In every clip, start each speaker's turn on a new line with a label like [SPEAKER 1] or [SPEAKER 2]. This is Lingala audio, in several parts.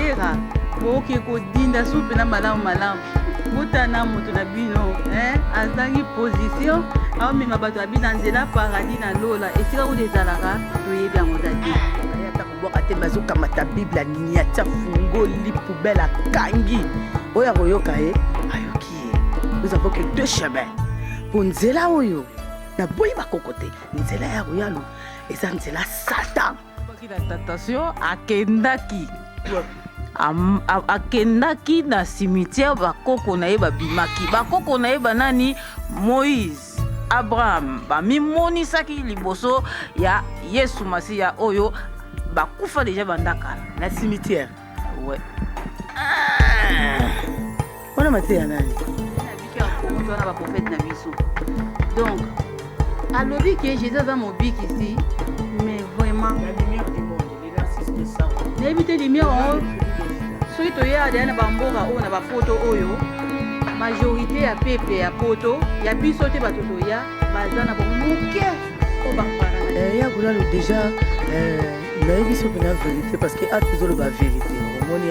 [SPEAKER 1] Era boke kodinda supe na malamu malamu. Botana moto na bino eh, azangi position aomema bato ya bino na nzela paradis na lola esika kuta ezalaka toyebi yango ta te.
[SPEAKER 2] Aye ata kobwaka te mais azokamata bible aniati afungoli poubelle akangi oyo akoyoka ye ayoki ye. Nous avons que deux chemins po nzela oyo naboyi bakoko te nzela ya royalo eza nzela satan.
[SPEAKER 1] La tentation akendaki akendaki na cimetière bakoko na ye babimaki bakoko na ye banani Moïse Abraham bamimonisaki liboso ya Yesu Masiya oyo bakufa deja banda kala
[SPEAKER 2] na cimetière
[SPEAKER 1] ouais.
[SPEAKER 2] Ah! Wana mateya nani?
[SPEAKER 1] Na biso ya Congo toza na ba prophète na biso. Donc alobi ke Jésus aza mobikisi mais vraiment
[SPEAKER 2] la lumière du monde le narcisse de ça.
[SPEAKER 1] Nayebi te lumière yango soki toya deya na bamboka oyo na bapoto oyo majorité ya peuple ya poto ya biso te bato toya baza na bango moke oyo bakwaka na
[SPEAKER 2] eh, ya kulalo déjà eh, nayebi so mpena vérité parce que awa tozoloba vérité omoni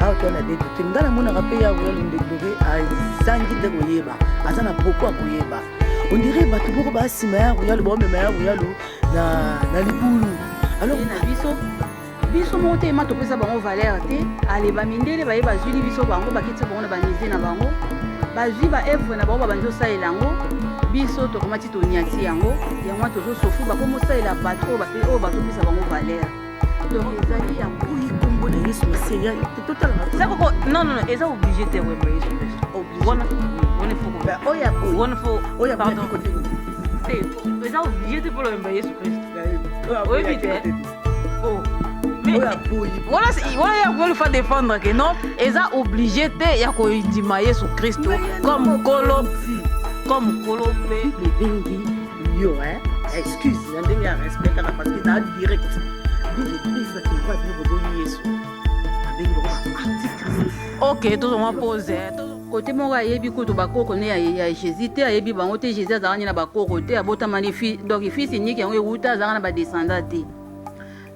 [SPEAKER 2] awa toa na dedu te ngai namonaka mpe ya kulalo ndekdoke azangi nde koyeba aza na poko ya koyeba ondire bato moko basima ya royalo baomema ya royalo na, na libulu
[SPEAKER 1] alors na biso biso moko te ema topesa bango valeur te ale bamindele baye bazwili biso bango bakitisa bango na bamusée na bango bazwi ba œuvre na bango babandi osalela yango biso tokomati tonyati yango yango wana tozosofri bakomosalela bato oyo bazopesa bango valeur donc ezali ya
[SPEAKER 2] oyi kombo na yesu masiya totalaka
[SPEAKER 1] koko non non eza obligé te wemba yesu kristo wana wana faut
[SPEAKER 2] oyo
[SPEAKER 1] wana faut
[SPEAKER 2] oyo
[SPEAKER 1] pardon te eza obligé te mpona wemba yesu kristo oyebi te Oh. wana ya koli fa défendre que non eza obligé te ya kondima yesu kristo comme nkolo comme nkolo mpe
[SPEAKER 2] ebengi yo excuse na ndenge ya respect kaka parce que na direct bible ebengi bato lokola bino boboyi yesu abengi bango ba antichrist
[SPEAKER 1] ok tozonga pose kote moko ayebi kutu bakoko ne ya jésus te ayebi bango te jésus azalaka nde na bakoko te abotamani donc fils unique yango ewuta azalaka na badescendant te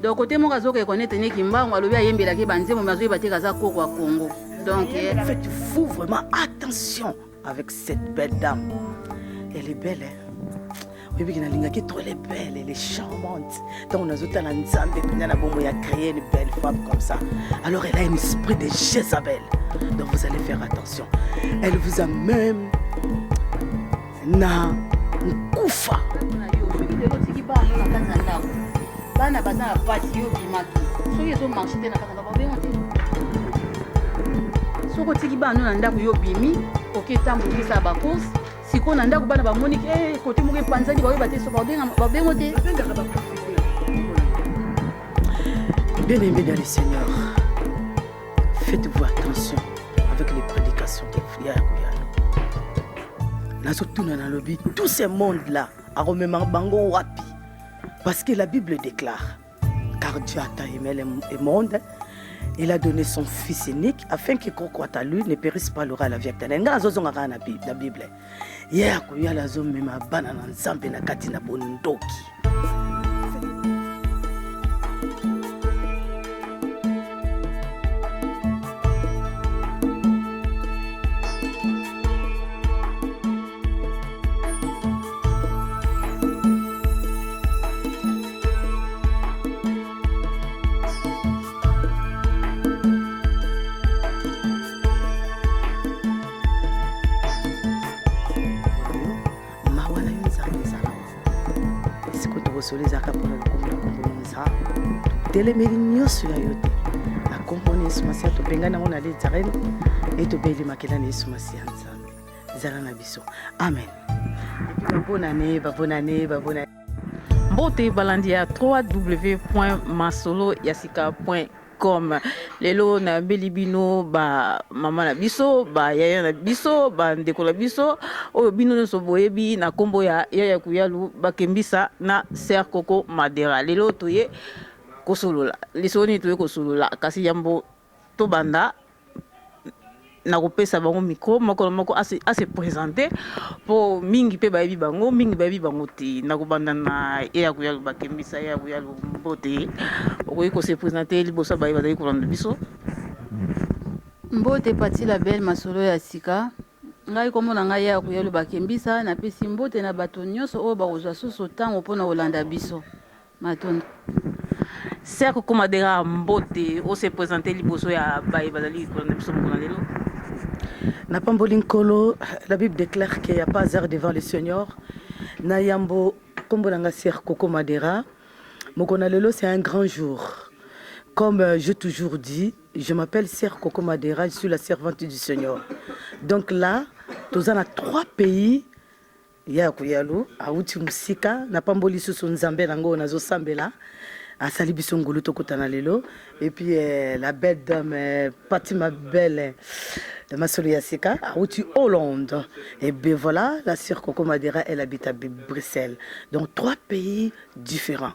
[SPEAKER 1] donc kote moko azoka ekonete ne kimbangu alobi ayembelaki banzembo me azoyeba te kaza koko ya congo donc eh.
[SPEAKER 2] faites-vous vraiment attention avec cette belle dame elle est belle hein? oyebi ke nalingaki trop elle est belle elle est charmante ntango nazotala nzambe mpenza na bongo ya créer une belle femme comme ça alors elle a un esprit de Jézabel donc vous allez faire attention elle vous a même na nkufa
[SPEAKER 1] otiki bana na kati ya ndako bana baza na pasi yo obimaki soki ezomarche te na kati ya ndako babenga te soki otiki bana na ndako yo obimi oketambola okesala bacourse sikoyo na ndako bana bamoni ke eh, kote moko epanzani baoyeba te so babengo te
[SPEAKER 2] Bien aimé dans le Seigneur, faites-vous attention avec les prédications de Yaya Koyalo. Nazotuna nalobi tout ce monde là akomema bango wapi parce que la Bible déclare car Dieu a tant aimé le monde il a donné son fils unique afin que quiconque croit à lui ne périsse pas l'aura la vie éternelle ngai nazozonga kaka na bible ye akoyala azomema bana na nzambe na kati na bondoki mawa na yo nzambe ezala sikoyo tokosolo ezalaka mpona lokumu na nkombo na nzambe totelemeli nyonso ya yo te na nkombo na yesu masiya tobengani yango na lezarene e tobeli makila na yesu masiya nzambe zala na biso amen babonane babonane babonane
[SPEAKER 1] Mbote balandi ya www.masoloyasika.com lelo nayambeli bino ba mama na biso ba yaya na biso ba ndeko na biso oyo bino nyonso boyebi na nkombo ya yaya kuyalu bakembisa na ser koko madera lelo toye kosolola lisolo nini toye kosolola kasi yambo tobanda nakopesa bango micro moko na moko ase présenter mpo mingi mpe bayebi bango mingi bayebi bango te nakobanda na ye ya koya bakembisa ye ya koya mbote okoki kose présenter liboso ya baye bazali kolanda biso.
[SPEAKER 3] Mbote Patty la belle masolo ya sika ngai kombo na ngai ya Kuyelu Bakembisa napesi mbote na bato nyonso oyo bakozwa susu ntango mpo na kolanda biso matondo.
[SPEAKER 1] Sœur Coco Madera mbote o se présenter liboso ya baye bazali kolanda biso mokolo na lelo.
[SPEAKER 2] Napamboli Nkolo, la Bible déclare qu'il n'y a pas hasard devant le Seigneur. Na yambo kombo na nga Sœur Coco Madera. Mokolo na lelo c'est un grand jour. Comme j'ai toujours dit, je m'appelle Sœur Coco Madera, je suis la servante du Seigneur. Donc là, toza na trois pays ya Kuyalu, awuti mosika, napamboli lisusu Nzambe nango nazosambela. Asali biso ngulu tokutana lelo. Et puis la belle dame Patty ma belle masolo ya sika awuti Hollande. Et ben voilà, la sœur Coco Madera, elle habite à Bruxelles. Donc trois pays différents.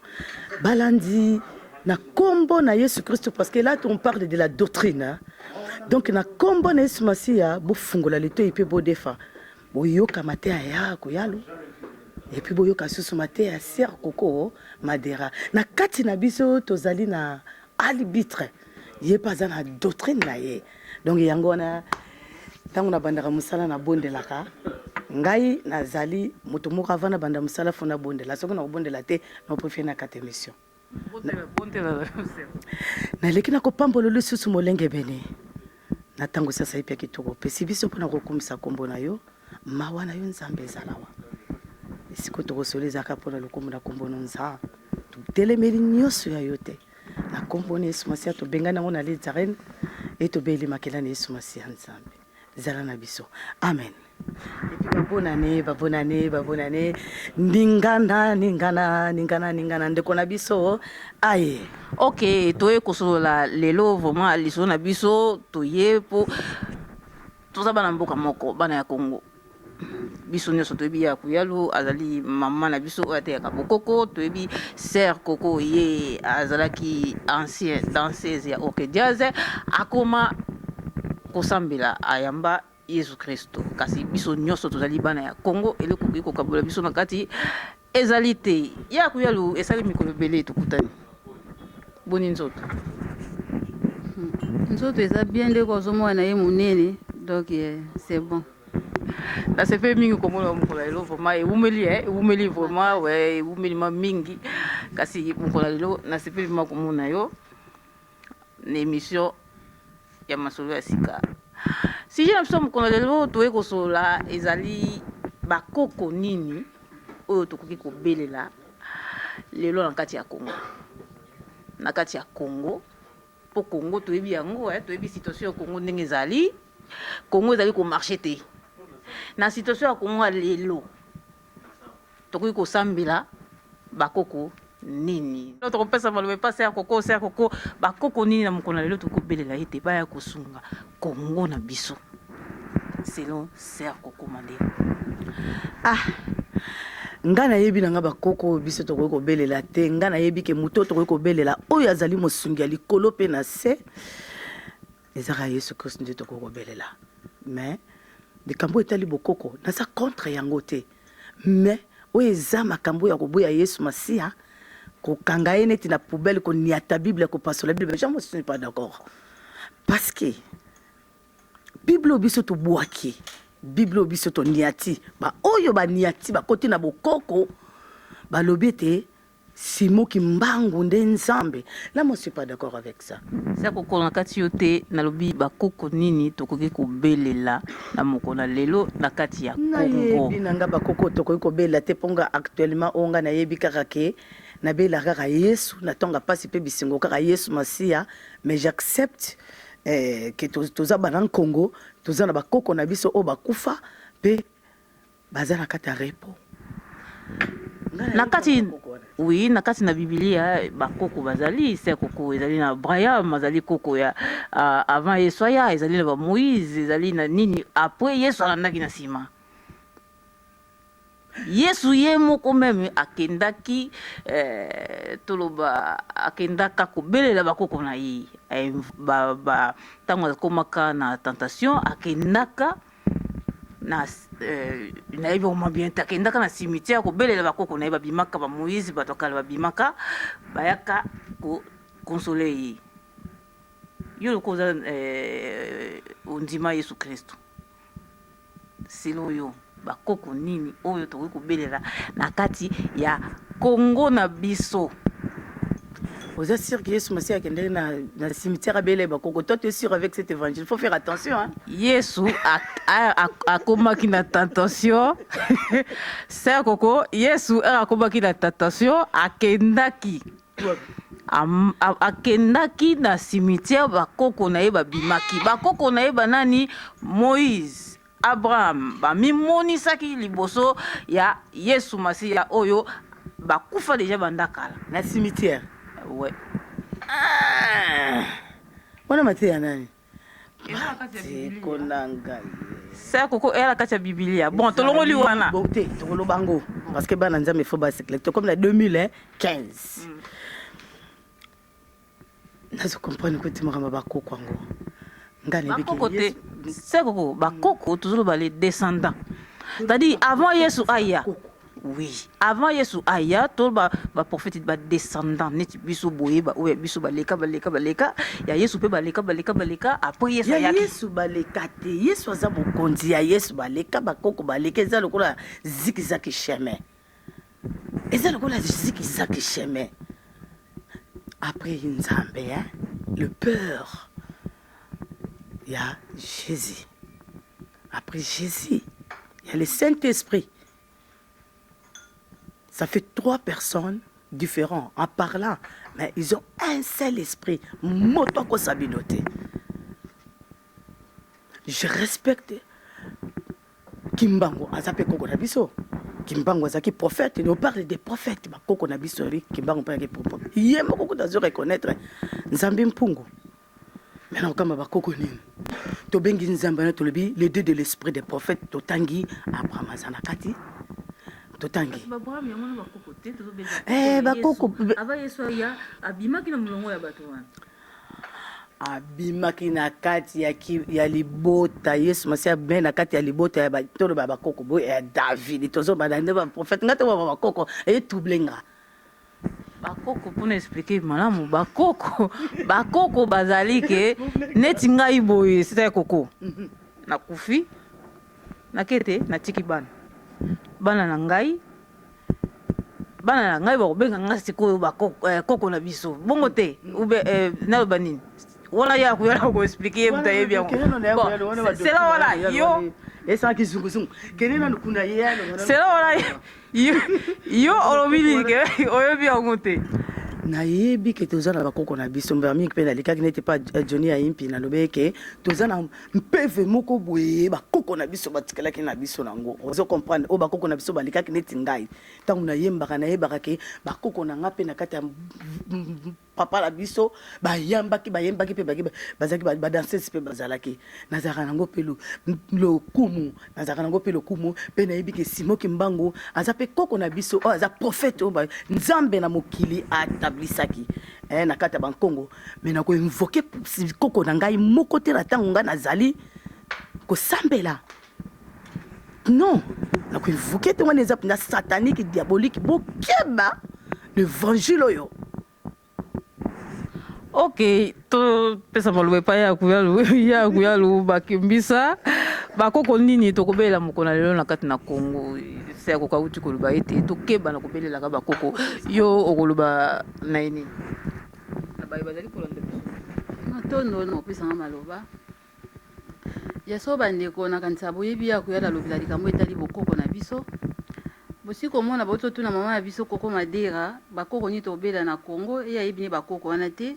[SPEAKER 2] Balandi na kombo na Yesu Christ, parce que là on parle de la doctrine, hein. Donc na kombo na Yesu Masiya, bofungola litoyi pe bodefa. Boyoka mateya ya Kuyalu. Et puis boyoka susu mateya ya Sœur Coco Madera. Na kati na biso tozali na arbitre. Ye pe aza na doctrine na ye. Donc yango wana ntango nabandaka mosala nabondelaka ngai nazali moto moko avant nabanda mosala fo nabondela. Soki nakobondela te na préfère na kati émission. Naleki na kopambola lisusu molenge bene na ntango sasa ye mpe kitoko opesi biso mpona kokumisa nkombo na yo. Mawa na yo Nzambe ezalawa esika tokosola ezalaka mpona lokumu na nkombo no Nzambe. Totelemeli nyonso ya yo te na nkombo na Yesu Masiya. Tobengani yango na lezarene e tobeli makila na Yesu Masiya. Nzambe zala na biso, amen. Et puis babonane, babonane, babonane, ningana, ningana, ningana, ningana, ndeko na biso aye.
[SPEAKER 1] Ok, toye kosolola lelo vraiment lisolo na biso toye po toza bana mboka moko, bana ya Congo. Biso nyonso toyebi ya Kuyalu azali mama na biso oyo ateyaka bokoko. Toyebi Sœur Coco, ye azalaki ancien danseuse ya OK Jazz, akoma kosambela, ayamba Yesu Kristo. Kasi biso nyonso tozali bana ya Congo, eloko okoki kokabola biso na kati ezali te. Ya Kuyalu, esali mikolo ebele tokutani. Boni nzoto?
[SPEAKER 3] Nzoto eza bien, ndeko ozomona na ye monene, donc c'est bon.
[SPEAKER 1] Nasepeli mingi komona mokolo ya lelo. Vraiment ewumeli, ewumeli vraiment, ouais, ewumeli ma mingi. Kasi mokolo ya lelo nasepeli ma komona yo na émission ya masolo ya sika. Sujet na biso mokolo ya lelo toye kosolola ezali bakoko nini oyo tokoki kobelela lelo na kati ya Congo, na kati ya Congo, mpo Congo toyebi yango, toyebi situation ya Congo ndenge ezali. Congo ezali komarcher te. Na situation ya Congo ya lelo, tokoki kosambela bakoko nini? Tokopesa maloba epasi ya Koko, ya Koko. Bakoko nini na mokolo na lelo tokobelela ete baya kosunga Congo na biso, selon Sœur Coco Mandela?
[SPEAKER 2] Ah, ngai nayebi na nga bakoko biso tokoki kobelela te. Ngai nayebi ke moto oyo tokoki kobelela, oyo azali mosungi ya likolo mpe na se, ezaka Yesu Kristu nde tokoki kobelela. Mais likambo etali bokoko, naza contre yango te. Mais oyo eza makambo ya koboya Yesu Masiya, kokanga ye neti na poubelle, koniata Bible, kopasola Bible, je suis pas d'accord, parce que Bible oyo biso tobwaki, Bible oyo biso toniati, baoyo baniati bakoti na bokoko, balobi ete Simon Kimbangu nde Nzambe. Là, moi, je suis pas d'accord avec ça.
[SPEAKER 1] Sœur Koko, na kati yo te. Nalobi bakoko nini tokoki kobelela na mokolo na lelo na kati ya Congo?
[SPEAKER 2] Nayebi na nga bakoko tokoki kobelela te, mpo nga actuellement oyo nga nayebi kaka ke nabelaka kaka Yesu na ntonga mpasi mpe bisengo, kaka Yesu Masiya. Mais j'accepte ke toza bana Nkongo, toza na bakoko na biso oyo bakufa mpe baza na kati ya repos.
[SPEAKER 1] Na kati, oui, na kati na Bibilia bakoko bazali. Sœur Koko, ezali na Abraham, azali koko ya avant Yesu aya. Ezali na baMoïse, ezali na nini après Yesu alandaki na nsima. Yesu ye moko même akendaki, toloba akendaka kobelela bakoko na ye. Ntango akomaka na tentation, akendaka na nayebi vraiment bien te, akendaka na cimetière kobelela bakoko na ye. Babimaka, baMoïse, bato ya kala babimaka, bayaka koconsoler ye. Yo lokola oza ondima Yesu Kristo, selon yo bakoko nini oyo tokoki kobelela na kati ya Congo na biso?
[SPEAKER 2] Oza sûr que Yesu Masiya akendaki na cimetière abele bakoko? Toi, tu es sûr avec cet évangile? Faut faire attention, hein.
[SPEAKER 1] Yesu akomaki na tentation. Sœur Koko, Yesu akomaki na tentation, akendaki na cimetière, bakoko na ye babimaki. Bakoko na ye banani? Moïse, Abraham, bamimonisaki liboso ya Yesu Masiya oyo bakufa deja banda kala.
[SPEAKER 2] Na cimetière?
[SPEAKER 1] Ouais.
[SPEAKER 2] Ah! Wana mateya nani? Tiko na ngai.
[SPEAKER 1] Sœur Koko, eya na kati ya Bibilia. Bon, tolongoli wana.
[SPEAKER 2] Bon te, tokoloba ngo parce que bana Nzambe faut basekle. Tokomi na 2015. Nazo comprendre kuti makambo bakoko yango. Nga nayebi ke
[SPEAKER 1] Bakoko te. Sœur Koko, bakoko tozoloba les descendants. C'est-à-dire avant Yesu aya. Oui, avant Yesu aya, to ba ba prophète, ba descendant neti biso boye, ba oyo biso baleka baleka baleka ya Yesu pe baleka baleka baleka, après Yesu
[SPEAKER 2] ya
[SPEAKER 1] ayaki.
[SPEAKER 2] Yesu baleka te. Yesu aza mokonzi ya Yesu baleka, bakoko baleka, eza lokola zigzag chemin. Eza lokola zigzag chemin. Après Nzambe, hein, le peur ya Jésus. Après Jésus, il y a le Saint-Esprit. Ça fait trois personnes différentes en parlant, mais ils ont un seul esprit. Moto akosabino te. Je respecte Kimbangu, aza mpe koko na biso. Kimbangu azalaki prophète. On parle des prophètes, bakoko na biso. Kimbangu mpe azalaki prophète. Ye moko kuta azo reconnaître Nzambe mpungu. Maintenant, okamba bakoko nini? Tobengi Nzambe wana, tolobi le dieu de l'esprit des prophètes. Totangi Abraham aza na kati, totangi
[SPEAKER 1] Abraham yango na bakoko te, tozobela.
[SPEAKER 2] Bakoko.
[SPEAKER 1] Avant Yesu aya, abimaki na molongo ya bato wana.
[SPEAKER 2] Abimaki na kati ya libota Yesu Masiya abimaki na kati ya libota ya toloba bakoko boye ya David. Tozobanda nde baprophète nga toba bakoko etrouble nga.
[SPEAKER 1] Bakoko, mpona expliquer malamu, bakoko bazali ke neti ngai boye, sita ya koko, nakufi, nake te, natiki bana. Bana na ngai, bana na ngai bakobenga nga sikoyo bakoko, koko na biso bongo te ube naloba nini wana ya koyala koexpliquer ye, moto ayebi yango. Bon, sela wana yo
[SPEAKER 2] Esalaki zunguzungu, kende nanu kuna ye.
[SPEAKER 1] Sela wana yo olobi nini ke oyebi yango te?
[SPEAKER 2] Nayebi ke toza na bakoko na biso mbala mingi, mpe nalikaki neti pa Johnny ya Impi, nalobi eke toza na mpeve moko boye, bakoko na biso batikalaki na biso nango. Ozo comprendre? Oyo bakoko na biso balikaki, neti ngai ntango nayembaka, nayebaka ke bakoko na nga mpe na kati ya papa na biso bayambaki, bayembaki mpe bazalaki badanseuse mpe bazalaki. Nazalaka nango mpe lokumu, nazalaka nango mpe lokumu, mpe nayebi ke Simo Kimbangu aza mpe koko na biso oyo aza prophète oyo Nzambe na mokili atablisaki na kati ya bankongo. Mais nakoinvoquer koko na ngai moko te na ntango ngai nazali kosambela. Non, nakoinvoquer te. Wana eza mpenza satanique, diabolique. Bokeba l'évangile oyo.
[SPEAKER 1] Ok, topesa maloba epai ya kuyalu bakembisa. Bakoko nini tokobelela mokolo na lelo na kati na Kongo? Se akoka uti koloba ete tokeba na kobelelaka bakoko. Yo okoloba na ye nini na baye bazali kolanda biso?
[SPEAKER 3] Matondo na opesanga maloba ya so. Bandeko, nakanisa boyebi ya koya nalobela likambo etali bokoko na biso. Bosi komona bauti otuna mama na biso Koko Madera bakoko nini tobela na Congo. Ye ayebi ne bakoko wana te,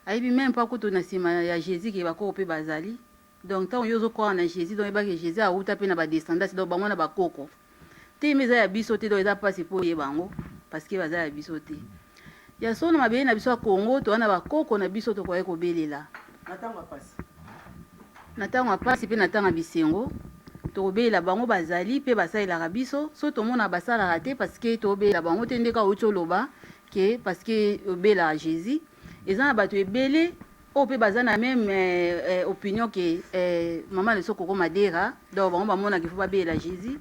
[SPEAKER 3] ayebi même mpa kutu na nsima ya Jésus ke bakoko mpe bazali. Donc ntango yo ozocroire na Jésus, donc oyebaki Jésus awuta mpe na badescendance, donc bango na bakoko te, me eza ya biso te. Donc eza mpasi mpo oyeba yango parce que baza ya biso te. Ya solo, na mabele na biso ya Congo, toza na bakoko na biso tokoki kobelela.
[SPEAKER 2] Na ntango ya pasi.
[SPEAKER 3] Na ntango ya mpasi mpe na ntango ya bisengo, tokobelela bango. Bazali mpe basalelaka biso. So tomona basalaka te parce que tobelela bango te. Ndeka outi oloba ke parce que obelaka Jésus, eza na bato ebele oyo mpe baza na même opinion ke mama na biso Koko Madera. Donc bango bamonaka ifo babelela Jésus.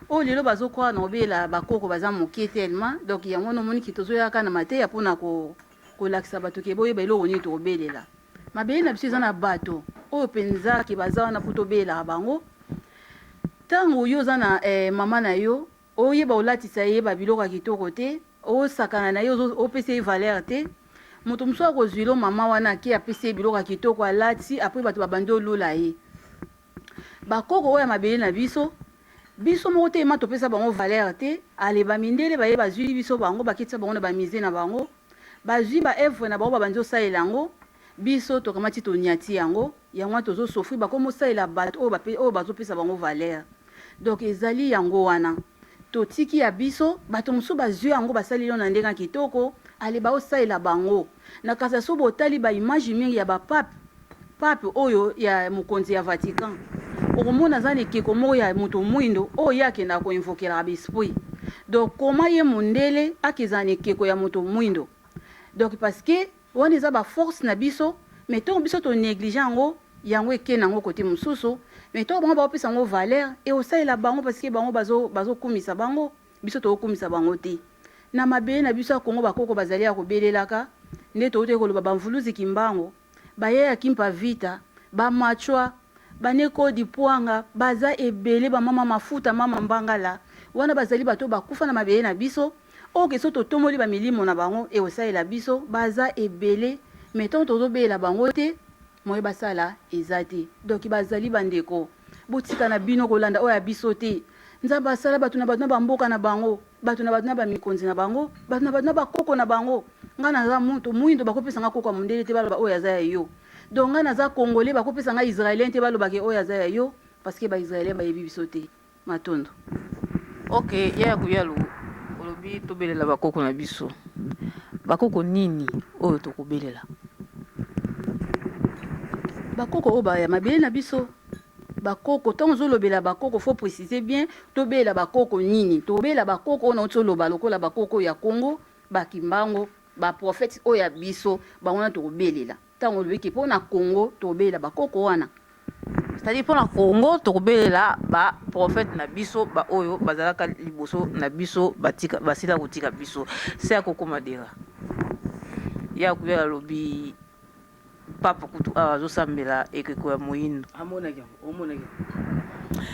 [SPEAKER 3] Oyo lelo bazocroire na kobelela bakoko baza moke tellement. Donc yango wana omoniki tozoyaka na mateya mpona kolakisa bato ke boyeba eloko nini tokobelela. Mabele na biso eza na bato oyo mpenza ke baza wana mpo tobelelaka bango. Ntango yo oza na mama na yo, oyeba olatisa ye babiloko ya kitoko te, osakana na ye, opesa ye valeur te. Moto mosusu akozwila mama wana, ake apesi ye biloko ya kitoko, alati, après bato babandi olula ye. Bakoko oyo ya mabele na biso, biso moko te ema topesa bango valeur te. Ale bamindele baye bazwili biso bango, bakitisa bango na bamusée na bango, bazwi baœuvre na bango, babandi osalela yango. Biso tokamati, toniati yango. Yango wana tozosouffrir. Bakomi osalela bato oyo bazopesa bango valeur. Donc ezali yango wana totiki ya biso. Bato mosusu bazwi yango, basali yo na ndenge ya kitoko, ale baosalela bango na kasi. So botali baimage mingi ya bapape, pape oyo ya mokonzi ya Vatican, okomona aza na ekeko moko ya moto mwindo oyo ye akendaka koinvokelaka baesprit. Donc koma ye mondele akezala na ekeko ya moto mwindo. Donc parce que wana eza baforce na biso, mais ntongo biso tonéglige yango, yango eke nango kote mosusu. Mais ntongo bango baopesa yango valeur e osalela bango, parce que bango bazokumisa bango, biso tokokumisa bango te. Na mabele na biso ya Kongo, bakoko bazali ya kobelelaka nde touti koloba, bamvuluzi Kimbango, bayeya Kimpa Vita, bamachwa, banekodi pwanga, baza ebele, bamama mafuta, mama mbangala wana, bazali bato bakufa na mabele na biso. Oyo ke so totomoli bamilimo na bango, ekosalela biso. Baza ebele, mais ntango tozobelela bango te, moye basala eza te. Donc bazali bandeko, botika na bino kolanda oyo ya biso te. Nzambe asala bato na bato na bamboka na bango, bato na bato na bamikonzi na bango, bato na bato na bakoko na bango. Ngai naza moto mwindo, bakopesa nga koko ya mondele te, baloba oyo aza ya yo. Donc ngai naza Congolais, bakopesa ngai Israélien te, balobake oyo aza ya yo, parce que Baisraélien bayebi biso te. Matondo.
[SPEAKER 1] Ok, Yaya Kuyalu, olobi tobelela bakoko na biso. Bakoko nini oyo tokobelela?
[SPEAKER 3] Bakoko oyo baya mabele na biso. Bakoko, ntango ozolobela bakoko, faut préciser bien. Tobelela bakoko nini? Tobelela bakoko oyo nauti oloba, lokola bakoko ya Congo, bakimbango, baprophète oyo ya biso, bango wana tokobelela. Ntango olobiki mpo na Congo, tokobelela bakoko wana.
[SPEAKER 1] C'est-à-dire mpona Congo tokobelela baprophète na biso, baoyo bazalaka liboso na biso, batika, basila kotika biso. Se ya kokoma dera ya Kuyala, alobi papa kutu awa azosambela ekeko ya moyindo.
[SPEAKER 2] Amonaki yango, omonaki yango.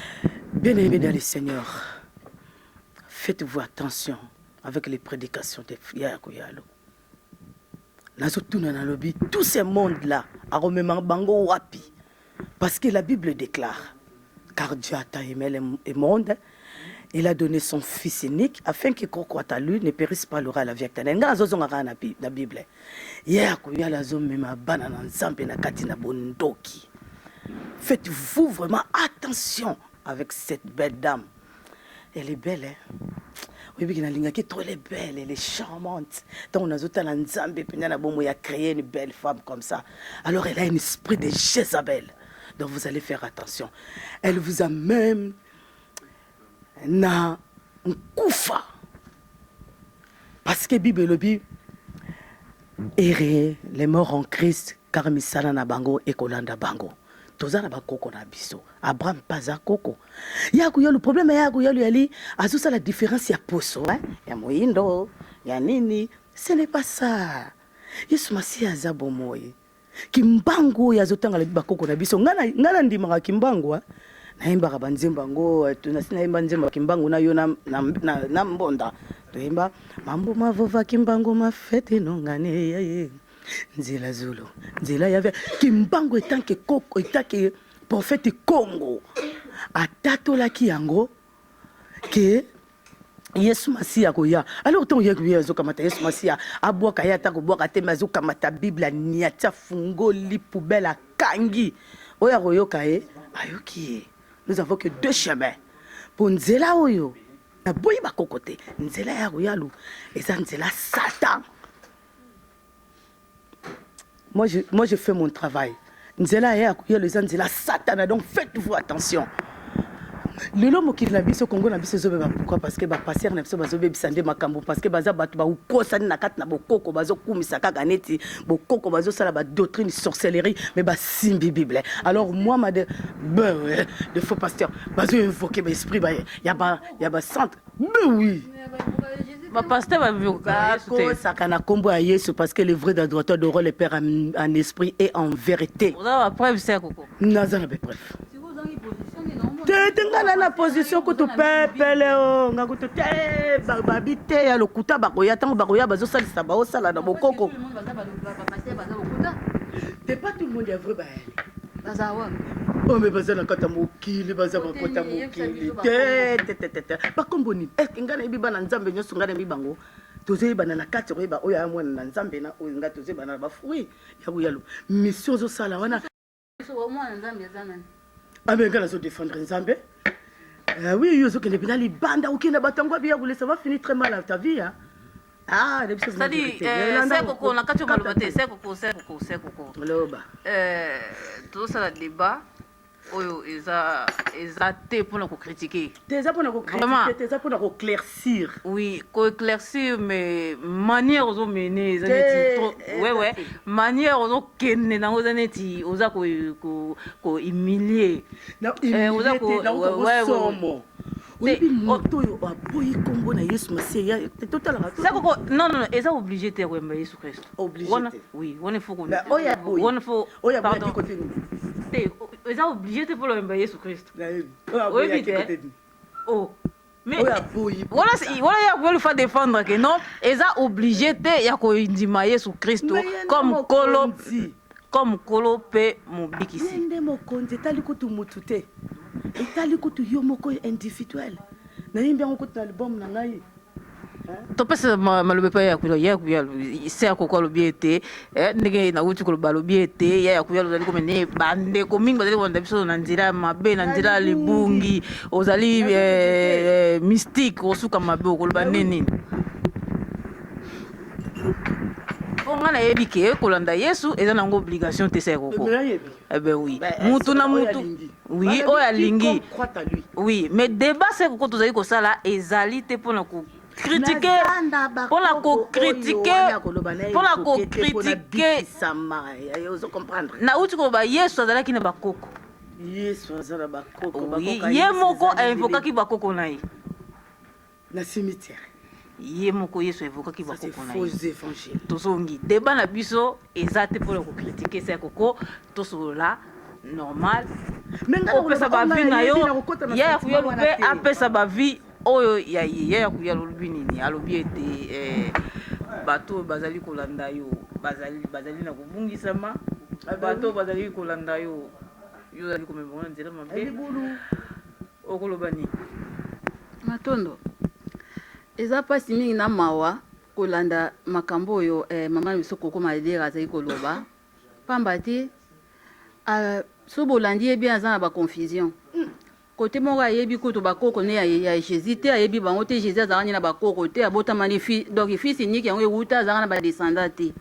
[SPEAKER 2] Bien aimé dans le Seigneur, faites-vous attention avec les prédications de Yaya Koyalo. Nazotuna, nalobi, tout ce monde là akomema bango wapi? Parce que la Bible déclare: car Dieu a tant aimé le monde, il a donné son fils unique afin que quiconque croit à lui ne périsse pas, l'aura la vie éternelle. Nga nazozonga kaka na Bible. Ye akoyala, azomema bana na Nzambe na kati na bondoki. Faites-vous vraiment attention avec cette belle dame. Elle est belle, hein? Oyebiki nalingaki trop. Elle est belle, elle est charmante. Ntango nazotala Nzambe mpenza na bomoi ya créer une belle femme comme ça, alors elle a un esprit de Jézabel. Donc vous allez faire attention, elle vous amène na nkufa, parce que Bible elobi: heureux les morts en Christ, car misala na bango ekolanda bango. Toza na bakoko na biso. Abraham mpe aza koko ya Koyalu. Problème ya Koyalu yali azosala différence ya poso, hein? Ya moyindo ya nini, ce n'est pas ça. Yesu Masiya aza bomoi. Kimbangu oyo azotanga, lobi bakoko na biso. Ngai nandimaka Kimbangu, nayembaka banzembo yango. Nasi nayemba nzembo ya Kimbangu na yo na mbonda, toyemba mambo mavova Kimbangu mafete nongane ye nzela zulu nzela ya Kimbangu. Etanke koko, etanke prophète Congo, atatolaki yango ke Yesu Masiya akoya. Alors ntango ye koya, azokamata Yesu Masiya, abwaka ye, ata kobwaka te, me azokamata Bible, aniati, afungoli poubelle, akangi. Oyo akoyoka ye, ayoki ye. Nous avons que deux chemins. Mpo nzela oyo naboyi bakoko te, nzela ya Koyalu eza nzela Satan. Moi, je fais mon travail. Nzela ya Koyalu eza nzela Satana. Donc faites-vous attention. Lelo mokili na biso, Kongo na biso ezobeba. Pourquoi? Parce que bapasteur na biso bazobebisa nde makambo, parce que baza bato bakosani na kati na bokoko, bazokumisa kaka neti bokoko, bazosala badoctrine sorcellerie, mais basimbi Bible. Alors moi ma de, de faux pasteur bazoinvoke baesprit ya bacentre. Ben oui.
[SPEAKER 1] Ba pasteur ba invokaka Yesu te.
[SPEAKER 2] Bakosaka na kombo ya Yesu parce que le vrai adorateur adorera le Père en esprit et en vérité.
[SPEAKER 1] Oza na ba preuve se koko.
[SPEAKER 2] Naza na ba preuve. Te te nga na na position kutu pepele o nga kutu te babi te ya lokuta bakoya ntango bakoya bazosalisa baosala na bokoko. Te pas tout le monde ya vrai bayali.
[SPEAKER 3] Baza wapi?
[SPEAKER 2] Oh mais baza na kati ya mokili, baza bakota mokili te te te te te. Bakombo nini? Est-ce que ngai nayebi bana Nzambe nyonso ngai nayebi bango? Tozoyebana na kati koyeba oyo aya mwana na Nzambe na oyo ngai tozoyebana na ba fruits ya koyalo. Mission ozosala wana.
[SPEAKER 3] Mwana Nzambe eza nani?
[SPEAKER 2] Ah mais ngai nazo défendre Nzambe. Euh, oui, yo ozokende mpena libanda okende bato yango abiya kolesa va finir très mal ta vie hein. Ah,
[SPEAKER 1] c'est-à-dire euh, sekoko na kati maloba te sekoko sekoko sekoko
[SPEAKER 2] loba
[SPEAKER 1] euh, tozosala débat oyo eza eza te mpona kocritiquer
[SPEAKER 2] te eza mpona kocritiquer te eza mpona koéclaircir
[SPEAKER 1] oui koéclaircir mais manière ozomene eza neti wewe manière ozokende nango eza neti oza kohumilie
[SPEAKER 2] oza kosomo oyebi moto oyo aboyi nkombo na Yesu Masiya totalaka
[SPEAKER 1] Sakoko non non eza obligé te ya koyamba Yesu Kristo
[SPEAKER 2] obligé te
[SPEAKER 1] oui wana il faut
[SPEAKER 2] oyo aboyi
[SPEAKER 1] wana faut
[SPEAKER 2] oyo aboyi kote nini
[SPEAKER 1] te eza obligé te mpona koyamba Yesu Kristo
[SPEAKER 2] oyebi te
[SPEAKER 1] oh
[SPEAKER 2] mais oyo aboyi
[SPEAKER 1] wana wana ya koyelu fa défendre que non eza obligé te ya kondima Yesu Kristo comme kolo comme kolo mpe mobikisi
[SPEAKER 2] nde mokonzi etali kutu mutu te etali kutu yo moko individuel nayimbi yango kutu na album na ngai.
[SPEAKER 1] Topesa maloba epai ya ya kuya se ya koko alobi ete ndenge nauti koloba alobi ete ya ya kuya ozali komene bandeko mingi bazali kolanda biso na nzela ya mabe na nzela ya libungi ozali mystique osuka mabe okoloba nde nini mpo ngai nayebi ke kolanda Yesu eza nango obligation te se ya koko. Eh ben oui. Mutu na mutu. Oui, oyo alingi. Oui, mais débat se koko tozali kosala ezali te mpona ko critiquer mpona ko critiquer mpona ko critiquer. Nauti koloba Yesu azalaki na bakoko.
[SPEAKER 2] Yesu aza na bakoko.
[SPEAKER 1] Oui, ye moko ainvokaki bakoko na ye.
[SPEAKER 2] Na cimetière.
[SPEAKER 1] Ye moko Yesu aevokaki bakoko na ye. Tozongi débat na biso eza te mpona kocritiquer se koko tosolola normal opesa bavi na yo ya ya kuyalu mpe apesa bavi oyo ya ye ya ya kuyalu olobi nini alobi ete bato oyo bazali kolanda yo bazali bazali na kobungisama bato oyo bazali kolanda yo yo ozali komema na nzela mabe okoloba nini?
[SPEAKER 3] Matondo. Eza mpasi mingi na mawa kolanda makambo oyo eh, mama na biso Koko Madera azali koloba pamba te uh, so bolandi ye bien aza na baconfusion kote moko ayebi kutu bakoko ne ya, ya Jésus te ayebi bango te Jésus azalaka ni na bakoko te abotama ni fi, donc fils unique yango ewuta azalaka na badescendant te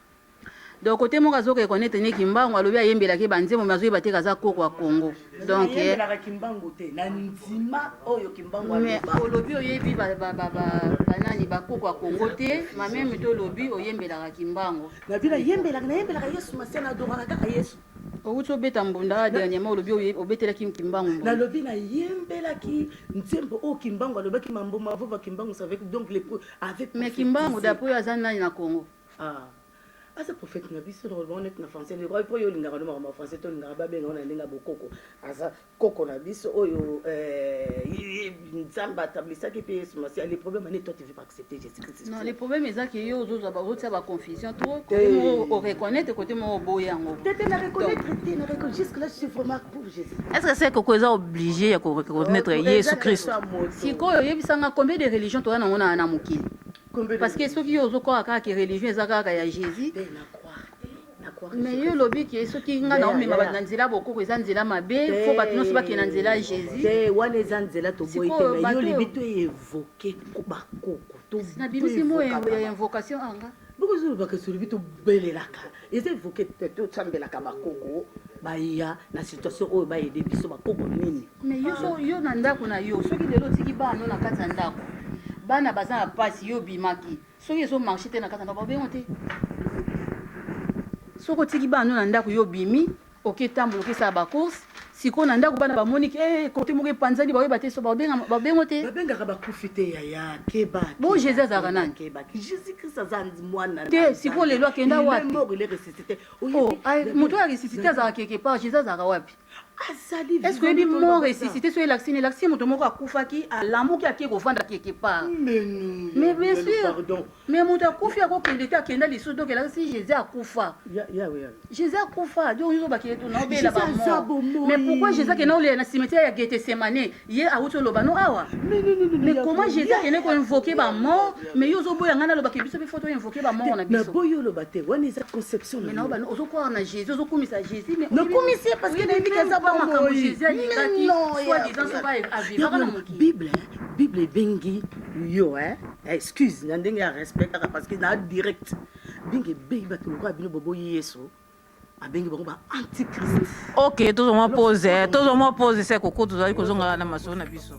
[SPEAKER 3] donc kote moko azoka reconnaître ne Kimbangu alobi ayembelaki banzembo me azoyeba te kaza koko ya Congo donc
[SPEAKER 2] nayembelaka Kimbangu te na ndima oyo Kimbangu
[SPEAKER 3] mais olobi oyebi banani bakoko ya Congo te mameme to olobi oyembelaka Kimbangu
[SPEAKER 2] nabi nayembelaka nayembelaka Yesu Masiya naadoraka kaka Yesu.
[SPEAKER 3] Outi obeta mbunda dernièrement olobi obetelaki Kimbangu mbunda.
[SPEAKER 2] Nalobi nayembelaki nzembo oyo Kimbangu alobaki mambo mavova Kimbangu avec donc les avec
[SPEAKER 3] mais Kimbangu d'après oyo aza nani na Congo?
[SPEAKER 2] Ah aza prophète na biso na bango neti na français ndeko po yo olingaka no makambo ya français to olingaka babenga ngo na ndenge ya bokoko aza koko na biso oyo Nzambe atablisaki mpe Yesu Masiya. Le problème ane toi tu veux pas accepter Jésus Christ.
[SPEAKER 3] Non, le problème eza ke yo ozozwa ozotia baconfusion trop côté moko oreconnaître côté moko oboyi yango.
[SPEAKER 2] Te te na reconnaître te na reconnaître jusque là je suis vraiment pour Jésus.
[SPEAKER 1] Est-ce que c'est koko eza obligé ya koreconnaître Yesu Christ?
[SPEAKER 3] Sikoyo oyebisanga combien de religion toza nango na mokili? Parce que soki yo ozokoka kaka ke religion eza kaka ya Jésus mais yo olobi ke soki nga na omema bato na nzela bokoko eza nzela mabe fo bato nyonso bakende na nzela ya Jésus.
[SPEAKER 2] Te wana eza nzela toboyi te mais yo olobi to évoke bakoko
[SPEAKER 3] nabimisi mo ya invocation anga
[SPEAKER 2] bokozolobaka solobi tobelelaka eza évoke te tosambelaka bakoko baya na situation oyo bayede biso bakoko nini.
[SPEAKER 3] Mais yo so yo na ndako na yo soki lelo otiki bana no na kati ya ndako bana baza na mpasi yo obimaki soki ezomarche te na kati ya ndako babengo te soki otiki bana no na ndako yo obimi oketambola okesala bacourse. Sikoyo na ndako bana bamoni ke eh, kote moko epanzani, baoyeba te so babenga babengo te.
[SPEAKER 2] Babengaka bakufi te yaya, keba.
[SPEAKER 3] Bo Jésus azalaka nani?
[SPEAKER 2] Keba, Jésus Christ aza mwana.
[SPEAKER 3] Te, sikoyo lelo akenda wapi?
[SPEAKER 2] Il est mort, il est ressuscité.
[SPEAKER 3] Oh, moto oyo aressuscité azalaka quelque part. Jésus azalaka wapi?
[SPEAKER 2] Azali.
[SPEAKER 3] Est ce que oyebi mort ressuscité? So elakisi nini? Elakisi moto moko akufaki, alamuki, ake kovanda quelque part.
[SPEAKER 2] Mais non.
[SPEAKER 3] Mais bien sûr.
[SPEAKER 2] Pardon.
[SPEAKER 3] Mais moto akufi akokende te, akenda lisusu. Donc elakisi Jésus akufa.
[SPEAKER 2] Ya ya ya.
[SPEAKER 3] Jésus akufa, donc yo bakende to naobela
[SPEAKER 2] Jésus aza
[SPEAKER 3] bamort.
[SPEAKER 2] bomoi.
[SPEAKER 3] Mais pourquoi Jésus akenda olela na cimetière ya Gethsemane? Ye awuti oloba no awa.
[SPEAKER 2] Mais non, non, non.
[SPEAKER 3] Mais comment Jésus akende koinvoke bamort? Mais yo ozoboya ngai nalobaki biso mpe faut toinvoke bamort na biso.
[SPEAKER 2] Naboyi oloba te, wana eza conception.
[SPEAKER 3] Mais naoba ozokwara na Jésus, ozokumisa Jésus, mais
[SPEAKER 2] Nakumisi ye parce que nayebi ke aza
[SPEAKER 3] makambo
[SPEAKER 2] bomoi.
[SPEAKER 3] Jésus alingaki
[SPEAKER 2] Mais non,
[SPEAKER 3] soit disant soki avivaka na mokili.
[SPEAKER 2] Bible, Bible ebengi yo, hein? Excuse na ndenge ya respect kaka, parce que na direct bingi ebengi bato lokola bino boboyi Yesu, abengi bango ba antichrist.
[SPEAKER 1] Ok, tozwa mwa pause, tozwa mwa pause. Se koko, tozali kozonga na masolo na biso.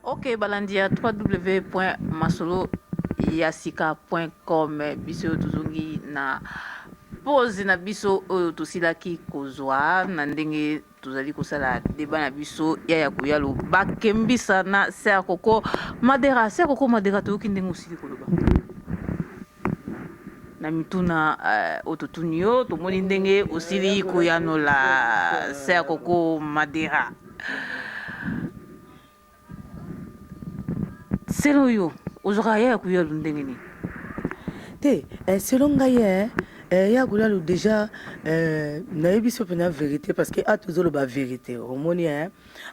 [SPEAKER 1] Ok, balandi ya www.masolo ya sika.com, biso oyo tozongi na pause na biso oyo tosilaki kozwa na ndenge tozali kosala débat na biso ya koyalo bakembisa na Sœur Koko Madera. Sœur Koko Madera, toyoki ndenge osili koloba na mituna oyo totuni yo, tomoni ndenge osili koyanola. Sœur Koko Madera, selon yo, ozwaka ya koyalu ndenge nini?
[SPEAKER 2] Te, selon ngai, ya kolalu déjà, nayebi so mpena vérité, parce que a tozoloba vérité. Omoni,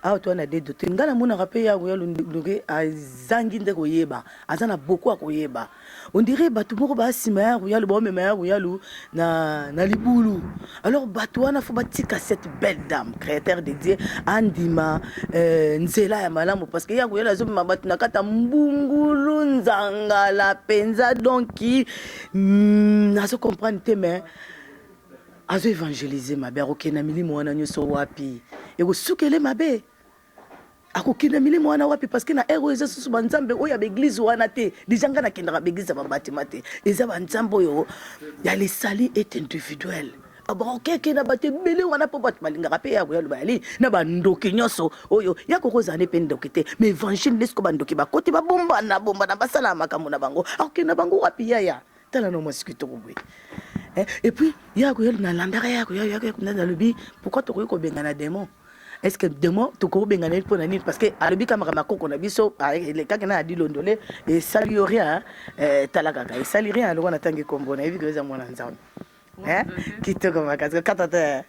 [SPEAKER 2] awa toa na dedo te. Ngai namonaka mpe ya koyalu ndenge azangi nde koyeba, aza na beaucoup ya koyeba. On dirait bato moko baasima ya koyalu, baomema ya koyalu na libulu. Alors bato wana faut batika cette belle dame créateur de Dieu andima nzela ya malamu, parce que ya koyalu azomema bato na kati ya mbungulu nzangala mpenza. Donc nazo comprendre te, mais azo évangéliser mabe. Akokende na milimo wana nyonso wapi? Ekosukele mabe. Akokende milimo wana wapi? Parce que na ere oyo eza susu banzambe oyo ya baeglise wana te. Déjà ngai nakendaka baeglise ya babatima te, eza banzambe oyo ya le salut est individuel. Bakokeke na bato ebele wana mpo bato balingaka mpe ya koya loba yali na bandoki nyonso oyo ya kokozala ne mpe ndoki te. Mais évangile nde siko bandoki bakoti, babombana bombana, basala makambo na bango. Akokende na bango wapi? Yaya, tala no mwasi kitoko boye. Et puis ya koya, nalandaka ya koya, ya koya, nalobi pourquoi tokoki kobengana démon? Est ce que démon tokoki kobengana ye mpo na nini? Parce que alobi ka makambo ya koko na biso elekaki na adi londole, esali yo rien. Tala kaka, esali rien. Aloko natangi kombo, nayebi ke eza mwana Nzambe. Kitoko makasi, kata te.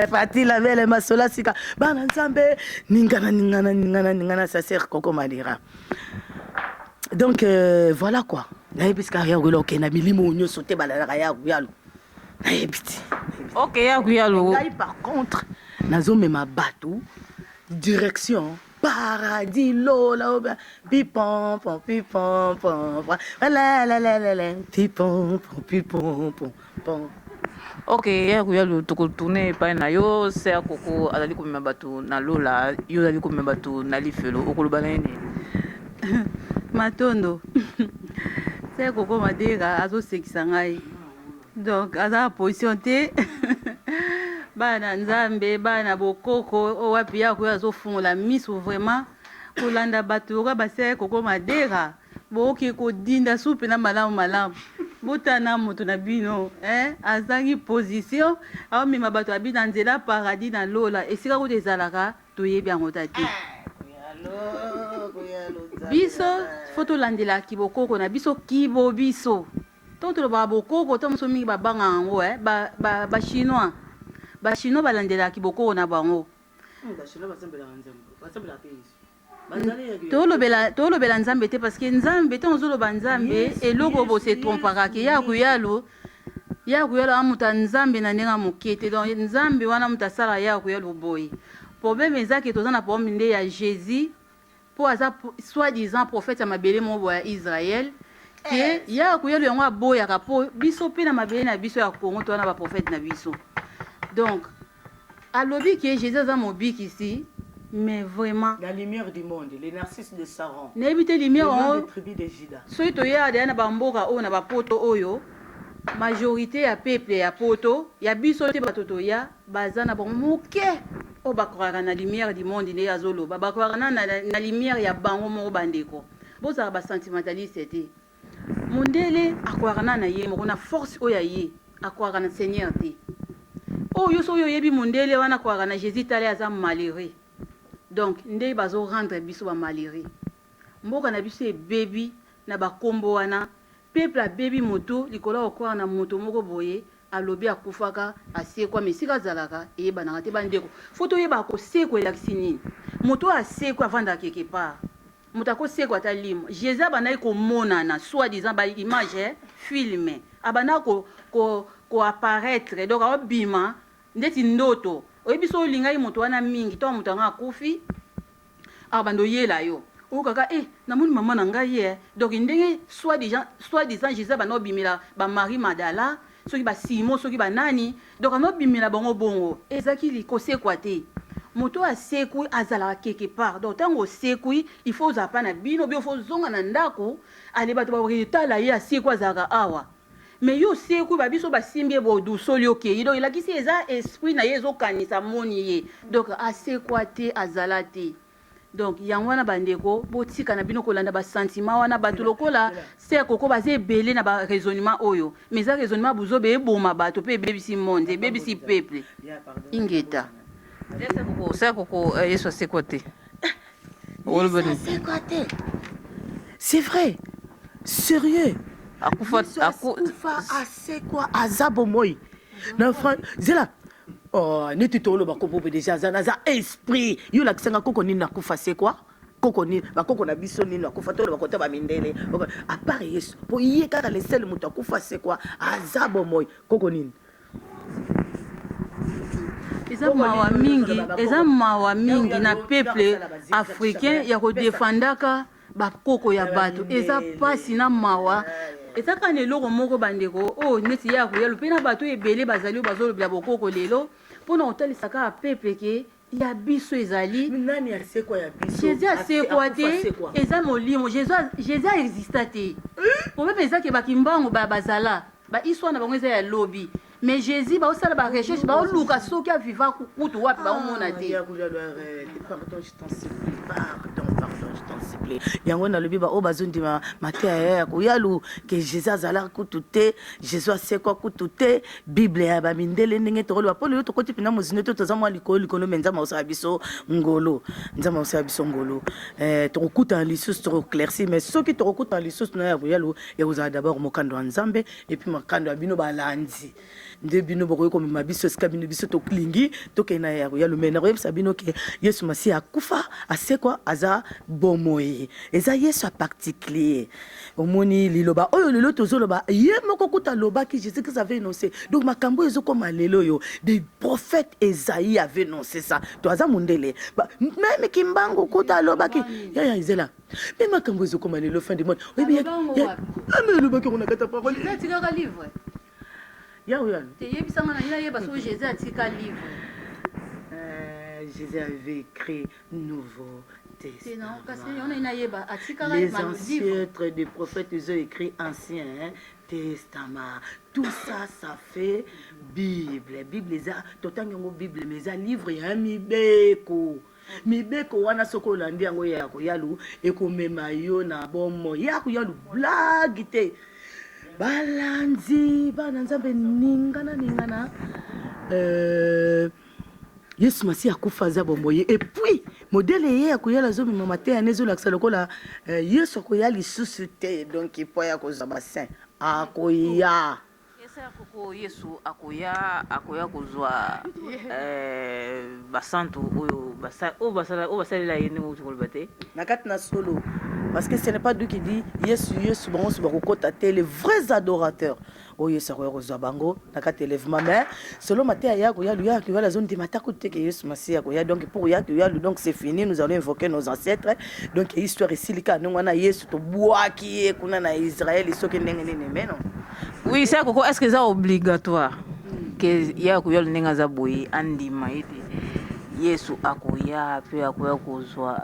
[SPEAKER 2] Fati la belle, masola sika, bana Nzambe, ningana ningana ningana ningana. Sa sœur Koko Madira. Donc voilà quoi, nayebi sika ya koyela okenda milimo nyonso te balalaka ya koyalo, nayebi te.
[SPEAKER 1] Ok, ya koyalo.
[SPEAKER 2] Ngai par contre nazomema bato direction paradis, lola. Pipon pon pipon pon, la la la la la, pipon pon pipon pon pon.
[SPEAKER 1] Ok, ya koyalo, tokotourne epai na yo. Sœur Koko azali komema bato na lola, yo ozali komema bato na lifelo. Okoloba na ye nini?
[SPEAKER 3] Matondo. Sœur Koko Madera azosekisa ngai, donc aza na position te. Bana Nzambe, bana bokoko oyo wapi ya koyo azofungola miso vraiment kolanda bato lokola basœur Koko Madera. Bokoki kodinda su mpena malamu malamu. Botana moto na bino, eh? Azangi position, aomema bato abi na nzela paradis na lola. Esika kuta ezalaka toyebi yango ta te. Biso faut tolandelaki bokoko na biso, kibo biso. Ntango tolobaka bokoko, ntango mosusu mingi babangaka yango, eh? Bachinois, bachinois balandelaki bokoko na bango. Tolobela Nzambe te, parce que Nzambe, ntango ozoloba Nzambe, eloko bose trompaka ke ya koyalu, ya koyalu aza moto ya Nzambe na ndenge ya moke te. Donc Nzambe wana moto asala ya koyalu boye. Problème eza ke toza na problème nde ya Jésus, mpo aza soi-disant prophète ya mabele moko boye ya Israel, ke ya koyalu yango aboyaka, mpo biso mpe na mabele na biso ya Congo toza na baprophète na biso. Donc alobi ke Jésus aza mobikisi. Mais vraiment.
[SPEAKER 2] La lumière du monde, le narcisse de Saron.
[SPEAKER 3] Nayebi te lumière
[SPEAKER 2] yango. Tribu de Juda.
[SPEAKER 3] Soki toyaka deja na bamboka oyo na bapoto oyo, majorité ya peuple ya poto ya biso te, bato toya baza na bango moke oyo bakwaka na lumière du monde nde azoloba, bakwaka na lumière ya bango moko. Bandeko, bozala basentimentaliste te. Mondele akwaka na ye moko na force oyo ya ye, akwaka na Seigneur te. Oyo soki oyebi mondele wana akwaka na Jésus, tala, aza malheureux. Donc nde bazorendre biso bamalheureux. Mboka na biso ebebi na bakombo wana. Peuple abebi moto likolo ya kokwaka na moto moko boye alobi akufaka, asekwa, mais esika azalaka eyebanaka te. Bandeko, faut toyebaka kosekwa elakisi nini. Moto oyo asekwa avandaka quelque part. Moto akosekwa ata limo. Jésus abandaki komonana, soi disant baimage, film, abandaki koapparaître ko, ko donc aobima ndeti ndoto. Oyebi so olingaki moto wana mingi, ntango moto yango akufi, abanda oyela yo, okaka e namoni mama na ngai ye. Donc ndenge soi disant Jésus abanda obimela baMarie Madala, soki baSimon, soki banani, donc anobimela bango bongo, ezalaki kosekwa te. Moto oyo asekwi azalaka quelque part. Donc ntango osekwi, il faut ozala mpa na bino bi, faut ozonga na ndako. Ale, bato bakotala ye asekwi, azalaka awa. Mais yo osekwi, babiso basimbi ye bodusoli, okei. Donc elakisi eza esprit na ye ezokanisa moni ye. Donc asekwa te, azala te. Donc yango wana, bandeko, botika na bino kolanda basentiment wana. Bato lokola ser Koko baza ebele na baraisonnement oyo, mais eza raisonnement buzobe, eboma bato mpe ebebisi monde, ebebisi peuple. Ingeta.
[SPEAKER 1] Ser Koko, Yesu asekwa te?
[SPEAKER 2] Asekwa te, c'est vrai, sérieux.
[SPEAKER 1] Akufa.
[SPEAKER 2] Akufa, asekwa, aza bomoi na zela. Oh, neti toloba koko mpe déjà aza naza esprit. Yo olakisanga koko nini nakufa sekwa? Koko nini, bakoko na biso nini akufa? Toloba kota bamindele à part Yesu, mpo ye kaka le seul moto akufa, sekwa, aza bomoi. Koko nini?
[SPEAKER 3] Eza mawa mingi, eza mawa mingi na peuple africain ya kodefandaka bakoko ya bato. Eza mpasi na mawa. Eza kaka na eloko moko, bandeko, oyo neti ye akoyalo mpe na bato ebele bazali oyo bazolobela bokoko lelo mpona kotalisa kaka peuple ke ya biso ezali.
[SPEAKER 2] Nani asekwa ya biso?
[SPEAKER 3] Jésus asekwa te, eza molimo. Jésus aexista te. Problème eza ke bakimbango bazala bahistoire na bango eza ya lobi, mais Jésus baosala barecherche, baoluka soki aviva kutu wapi, baomona te.
[SPEAKER 2] Pardon, je t'en supplie, pardon, pardon, je t'en supplie. Yango nalobi, baoyo bazondima mateya ya koyalu ke Jésus azalaka kutu te, Jésus asekwa kutu te, Bible ya bamindele, ndenge tokoloba mpo lelo tokoti mpena mozindo te, toza mwa likolo likolo. Mais Nzambe akosala biso ngolo, Nzambe akosala biso ngolo. Tokokutana lisusu, tokoéclaircir. Mais soki tokokutana lisusu na ya koyalu, ekozala d'abord mokando ya Nzambe et puis makando ya bino balandi, nde bino bokoki komema biso esika bino biso tolingi tokende na ya koyalu. Mais nakoyebisa bino ke Yesu Masiya akufa, asekwa, aza bomoi. Eza Yesu ya particulier. Omoni liloba oyo lelo tozoloba, ye moko kuta alobaki, Jésus Christ avait énoncé. Donc makambo oyo ezokoma lelo oyo, des prophètes Esaïe avait énoncé ça. To aza mondele, même Kimbangu kuta alobaki. Yaya, ezela mais makambo ezokoma lelo, fin du monde, oyebi, alobaki yango na kati ya parole.
[SPEAKER 3] Atikaka livre?
[SPEAKER 2] Ya oyo.
[SPEAKER 3] Te, yebisanga na nayeba soki Jésus atika livre.
[SPEAKER 2] Jésus avait écrit Nouveau.
[SPEAKER 3] Nayeba.
[SPEAKER 2] Les ancêtres des prophètes, ils ont écrit Ancien, hein, Testament. Tout ça, ça fait Bible. Bible, eza, totangi yango Bible, mais eza livre ya mibeko. Mibeko wana, soki olandi yango, ya koyalu ekomema yo na bomoi. Ya koyalu blague te. Balandi bana Nzambe, ningana ningana. Yesu Masi akufa, aza bomoi. Et puis modèle ye ya koyala azomema mateya ne ezolakisa lokola Yesu akoya lisusu te. Donc po ya kozwa basaint, akoya.
[SPEAKER 1] Esa Koko, Yesu akoya, akoya kozwa basantu oyo oyo basalela ye, ndenge outi koloba te?
[SPEAKER 2] Na kati na solo, parce que ce n'est pas lui qui dit Yesu Yesu, bango nyonso bakokɔta te. Les vrais adorateurs oyo Yesu akoya kozwa bango na kati élèvement. Mais selon mateya ya koya, ya koya, azondima ata kutu te ke Yesu Masiya akoya. Donc pour ya koya, donc c'est fini, nous allons invoquer nos ancêtres. Donc histoire esili kaka ndenge wana. Yesu tobwaki ye kuna na Israel, soki ndenge nini, mais non.
[SPEAKER 1] Oui, sa Koko, est ce que eza obligatoire ke ya koya ndenge aza boye andima ete Yesu akoya mpe akoya kozwa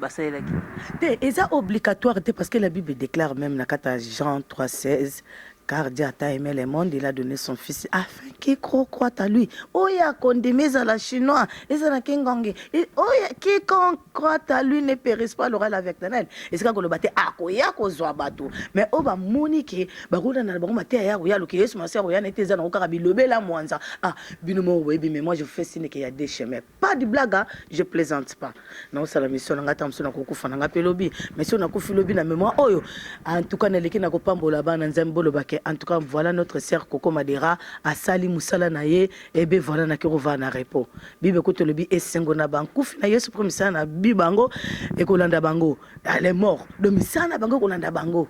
[SPEAKER 1] basalelaki.
[SPEAKER 2] Te, eza obligatoire te, parce que la Bible déclare même na kati ya Jean 3:16: car Dieu a tant aimé le monde, il a donné son fils afin quiconque croit à lui. Oyo akondima, ezala chinois, ezala kingongi, oyo quiconque croit à lui ne périsse pas, l'aura la vie éternelle. Esika koloba te akoya kozwa bato, mais oyo bamoni ke bakolanda na bango mateya ya koya loke Yesu Masiya akoya na ete eza nango kaka bilobela mwanza. Ah, bino moko boyebi, mais moi je vous fais signe qu'il y a des chemins, pas de blague, hein? Je plaisante pas. Naosala mission na ngai. Ata mosu nakokufa na ngai mpe lobi, mais soki nakufi lobi na mémoire oyo, en tout cas naleki na kopambola bana Nzambe. Bolobake en tout cas voilà, notre sœur Koko Madera asali mosala na ye. Ebe voilà, naki kovaa na repos. Bible kutu elobi esengo na bankufi na Yesu, mpo misala na bi bango ekolanda bango. Les morts, donc misala na bango ekolanda bango.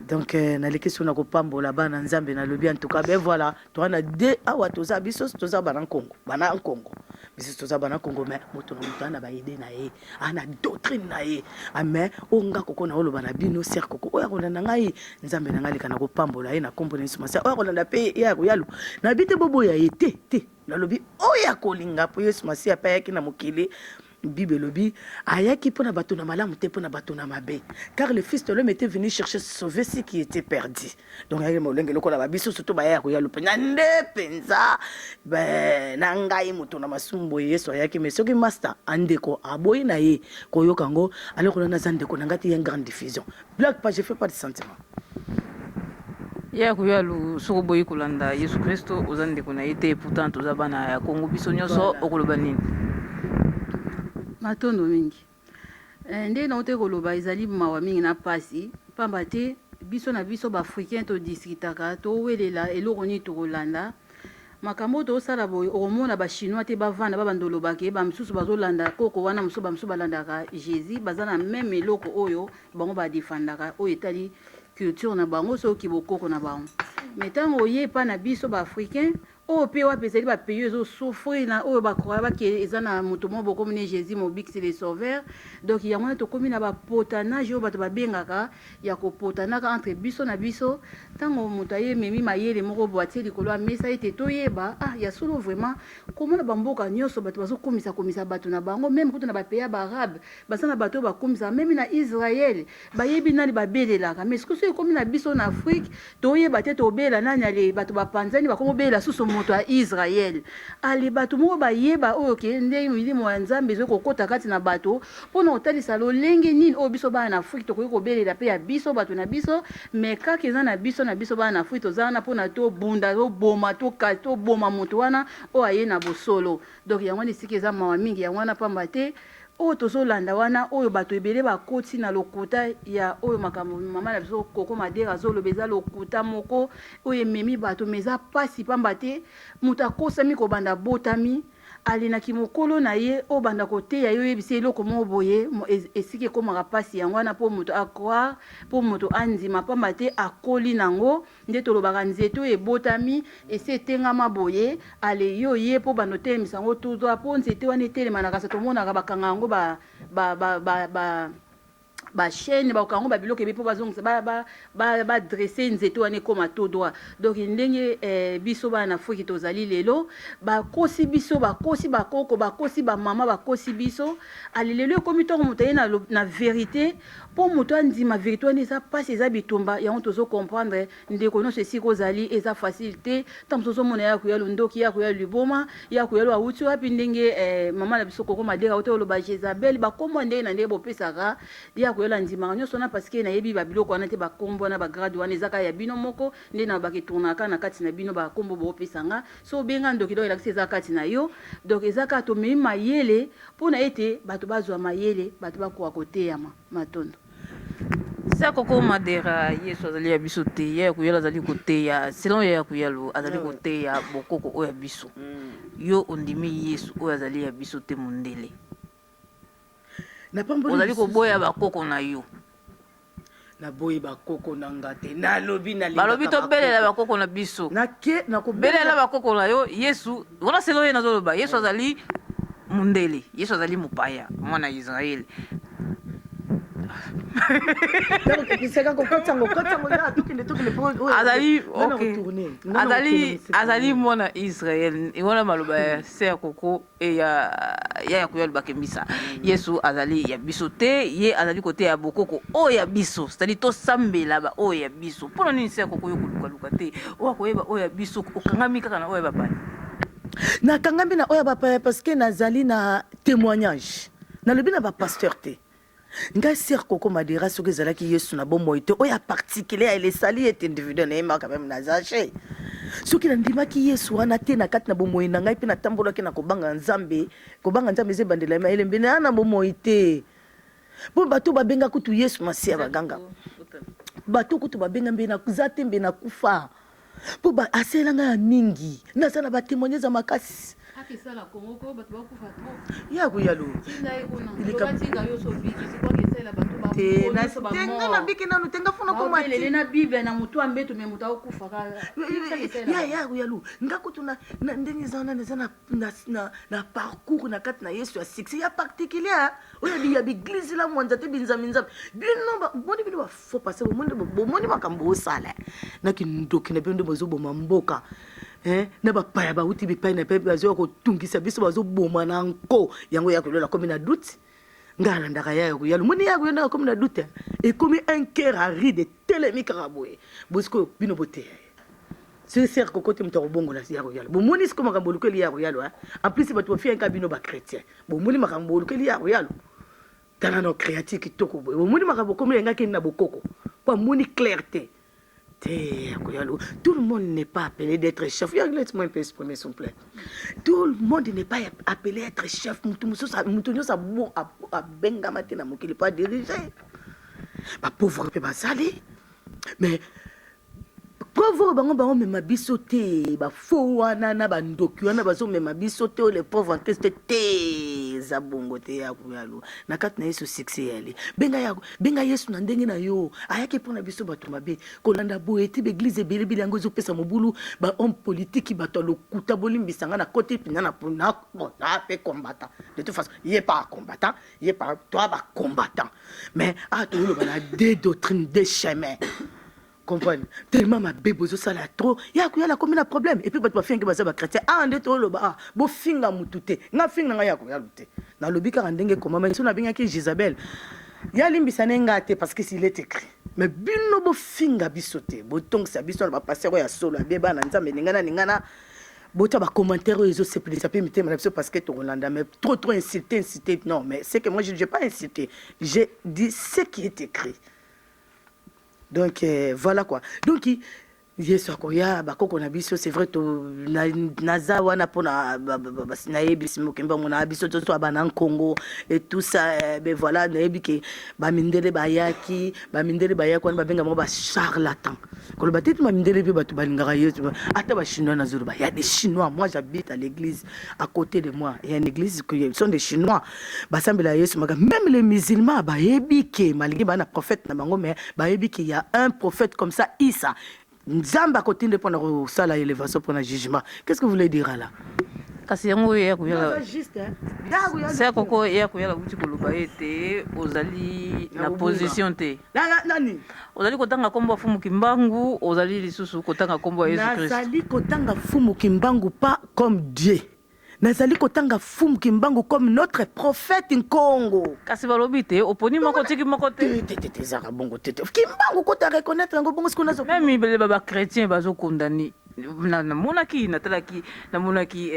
[SPEAKER 2] Donc naleki so na kopambola bana Nzambe. Nalobi en tout cas ben voilà, toza na de awa, toza biso, toza bana Nkongo, bana Nkongo, biso toza bana Nkongo. Mais moto na moto aza na baide na ye, aza na doctrine na ye. Mais oyo nga koko na oloba na bino, sœur Koko, oyo akolanda ngai, Nzambe na ngai aleka na kopambola ye na nkombo na Yesu Masiya. Oyo akolanda mpe ye ya koyalu, nayebi te, boboya ye te te. Nalobi oyo akolinga, mpo Yesu Masiya mpe ayaki na mokili. Bible elobi ayaki mpo na bato na malamu te, mpo na bato na mabe: car le Fils de l'homme était venu chercher, sauver ce qui était perdu. Donc ayaki molenge lokola babiso, surtout baya koya mpenza nde mpenza na ngai moto na masumu boye. Yesu ayaki. Mais soki master andeko aboyi na ye koyoka yango, alors kolanda aza ndeko na ngai te. Ye grande diffusion, blague pas, je fais pas de sentiment.
[SPEAKER 1] Ya koya, soki oboyi kolanda Yesu Kristo, oza ndeko na ye te. Pourtant toza bana ya Kongo biso nyonso. Okoloba nini?
[SPEAKER 3] Matondo mingi. Nde nauti koloba, ezali mawa mingi na mpasi, pamba te biso na biso baafricain todiskutaka, towelela eloko nini tokolanda. Makambo oyo tozosala boye, okomona bachinois te bavanda babanda olobaka ye, bamosusu bazolanda koko wana, mosusu, bamosusu balandaka Jésus. Baza na même eloko oyo bango badefandaka, oyo etali culture na bango, soki bokoko na bango. Mais ntango oye epa na biso baafricain oyo mpe wapi, ezali bapays ezosouffrir na oyo bacroya bake eza na moto moko bokomi ne Jésus mobikisi, le sauveur. Donc yango wana tokómi na bapotanage oyo bato babengaka ya kopotanaka entre biso na biso. Ntango moto aye memi mayele moko bo atie likolo ya mesa ete toyeba, ah, ya solo vraiment, komona bamboka nyonso bato bazokomisa komisa bato na bango, même kutu na bapays ya baarabe baza na bato oyo bakomisaka, même na Israel bayebi nani babelelaka. Mais soki ekomi na biso na Afrique, toyeba te tobela nani. Ale bato bapanzani, bakomi obela susu moto ya Israel. Ale bato moko bayeba oyo ke nde milimo ya Nzambe ezoki kokɔta kati na bato mpona kotalisa lolenge nini oyo biso bana na Afrique tokoki kobelela mpe ya biso bato na biso. Mais kaka eza na biso na biso bana na Afrique, toza wana mpona tobunda, toboma, toboma moto wana oyo aye na bosolo. Donc yango wana esika eza mawa mingi, yango wana, pamba te oyo tozolanda wana, oyo bato ebele bakoti na lokuta ya oyo makambo mama na biso Koko Madere azoloba, eza lokuta moko oyo ememi bato. Mais eza mpasi, pamba te moto akosami kobanda botami, alinaki mokolo na ye oyo banda koteya ye, oyebisa eloko moko boye, esika ekomaka mpasi. Yango wana mpo moto acroire, mpo moto andima, pamba te akoli nango. Nde tolobaka nzete oyo ebotami esi etengama boye. Ale yo ye mpo bando otelemisa yango tozwa mpo nzete wana etelema na kasa, tomonaka bakanga yango ba, ba, ba, ba, ba bachaîne, bakoka yango babiloko ebe mpo bazongisa, badresse nzete wana ekóma tout droit. Donc ndenge biso bana na Afrique tozali lelo, bakosi biso, bakosi bakoko, bakosi bamama, bakosi biso. Ale lelo ekómi ntongo moto aye na vérité, mpo moto andima vérité wana eza mpasi, eza bitumba. Yango tozocomprendre ndeko nyonso esika ozali, eza facile te. Ntango mosusu ozomona ya koya londoki, ya koya liboma, ya koya lo awuti wapi, ndenge mama na biso Koko Madera auti oloba Jezabel, bakombo ndenge na ndenge bopesaka ya koyela, ndimaka nyonso wana, parce que nayebi babiloko wana te. Bakombo wana, bagrade wana, eza kaka ya bino moko nde na baketournaka na kati na bino. Bakombo boopesanga so obenga ndoki, donc elakisi eza kati na yo. Donc eza kaka tomemi mayele mpona ete bato bazwa mayele, bato bakoka koteyama. Matondo.
[SPEAKER 1] Sa Koko Madera, Yesu azali ya biso te. Ya koyala azali koteya, selon ye ya koyalo azali koteya bokoko oyo ya biso. Yo ondimi Yesu oyo azali ya biso te, mondele. Ozali koboya bakoko na yo.
[SPEAKER 2] Naboyi bakoko na nga te, nalobi.
[SPEAKER 1] Balobi tobelela bakoko na biso.
[SPEAKER 2] Nake.
[SPEAKER 1] Belela bakoko na yo. Yesu wana, selon ye nazoloba, Yesu azali mondele, Yesu azali mopaya, mwana ya Israele. Azali ok azali azali mwana Israël wana maloba ya sœur Coco et ya ya koya bakembisa Yesu azali ya biso te ye azali kote ya bokoko oyo ya biso c'est-à-dire tosambela ba oyo ya biso mpona nini sœur Coco yo kolukaluka te oyo akoyeba oyo ya biso okangami kaka na oyo ya bapaya?
[SPEAKER 2] Nakangami na oyo ya bapaya parce que nazali na témoignage. Nalobi na bapasteur te. Ngai sœur Coco Madera, soki ezalaki Yesu na bomoi te, oyo ya particulier ya elesali ete individuel nayemaka meme na zache. Soki nandimaki Yesu wana te na kati na bomoi na ngai mpe natambolaki na kobanga Nzambe, kobanga Nzambe eza ebandela ya mayele, mbe na na bomoi te. Mpo bato babenga kutu Yesu Masiya baganga. Bato kutu babenga mbe naza te, mbe nakufa. Mpo ba asalela ngai ya mingi, naza na ba témoignage ya makasi.
[SPEAKER 3] Akesala Congo ko bato bakufa trop.
[SPEAKER 2] Ya koyalo.
[SPEAKER 3] Tinda ye kuna. Loba tika yo so biki c'est quoi kesala bato ba
[SPEAKER 2] te na te nga na biki nanu te nga funa koma
[SPEAKER 3] ti. Na Bible na mutu ambeto mais mutu akufa ka.
[SPEAKER 2] Ya ya koyalo. Nga kutu na ndenge eza wana naza na na na parcours na kati na Yesu ya succès ya particulier oyo ya biglise la mwanza te binzambi nzambi bino boni bino ba faux pasteur bomoni bomoni makambo bosala na kindoki na bino nde bozoboma mboka eh, na bapaya bauti bipai na bipai bazoya kotungisa biso, bazoboma na nko yango. Ya kolela komi na doute, ngai alandaka ya ya koyala moni ya koyala komi na doute, ekomi un cœur aride etelemi kaka boye. Bosikoyo bino boteya ye soki sœur Coco te, moto akobongola ya koyala. Bomoni siko makambo olukeli ya koyalo. En plus bato bafiyanka bino bachrétien, bomoni makambo olukeli ya koyalo. Tala na créature kitoko boye, omoni makambo okomi yanga akende na bokoko po amoni clair te te ya koyalo. Tout le monde n'est pas appelé d'être chef. Ya, laisse-moi un peu exprimer, s'il vous plaît. Tout le monde n'est pas appelé être chef. Mutu mosusu, mutu nyonso abengama te na mokili po adirige. Bapauvre mpe bazali, mais pauvre oyo bango baomema biso te. Bafo wana na bandoki wana bazomema biso te. Oyo le pauvre en Christ te, eza bongo te. Ya koyalo na kati na Yesu succès yali. Benga ya benga Yesu na ndenge na yo. Ayaki mpona biso bato mabe. Kolanda boye ti baeglise ebelebele yango ezopesa mobulu. Bahomme politique, bato ya lokuta, bolimbisa nga na koti mpena na bon, na mpe combattant de toute façon. Ye pa combattant, ye pa toa bacombattant, mais ah, toyoloba na deux doctrines, deux chemins, comprendre tellement mabe bozosala trop. Ya koyala komi na problème et puis bato bafingi baza bachrétien. Ah, nde toloba, ah, bofinga mutu te. Nga finga na ngai ya koyalu te. Nalobi kaka ndenge ekomama. So nabengaki Jezabel, yalimbisa ne nga te, parce que s'il est écrit. Mais bino bofinga biso te, botongisa biso na bapasteur oyo ya solo abie bana Nzambe. Ningana ningana, botya bacommentaire oyo ezosepelisa mpe mitema na biso, parce que tokolanda. Mais trop trop insulter, insulter, non. Mais c'est que moi, je n'ai pas insulté, j'ai dit ce qui est écrit. Donc voilà quoi. Donc Yesu akoya, bakoko na biso, c'est vrai, to naza wana mpona nayebisi mokembe bango na biso toso bana Nkongo et tout ça. Ben voilà, nayebi ke bamindele bayaki, bamindele bayaki wana, babenga bango bacharlatan. Koloba te bamindele mpe bato balingaka Yesu, ata bachinois. Nazoloba ya des Chinois. Moi, j'habite à l'église, à côté de moi il y a une église qui sont des Chinois, basambela Yesu maka. Même les musulmans bayebi ke malgré bana prophète na bango, mais bayebi ke y a un prophète comme ça, Isa, Nzambe akotinde mpona kosala élévation, mpona jugement. Qu'est-ce que vous voulez dire là?
[SPEAKER 1] Kasi yango oyo ya koyala, sœur Coco, ya koyala wuti koloba ete ozali na position te.
[SPEAKER 2] Nani?
[SPEAKER 1] Ozali kotanga nkombo ya Fumu Kimbangu, ozali lisusu kotanga nkombo ya Yesu Kristo.
[SPEAKER 2] Nazali kotanga Fumu Kimbangu pas comme Dieu, nazali kotanga Fumu Kimbangu comme notre prophète Nkongo.
[SPEAKER 1] Kasi balobi te oponi moko, otiki moko te.
[SPEAKER 2] Te te te, ezalaka bongo te te. Kimbangu kota reconnaître yango bongo sikoyo nazo
[SPEAKER 1] Même mibale ba bachrétien bazokondani. Namonaki, natalaki, namonaki.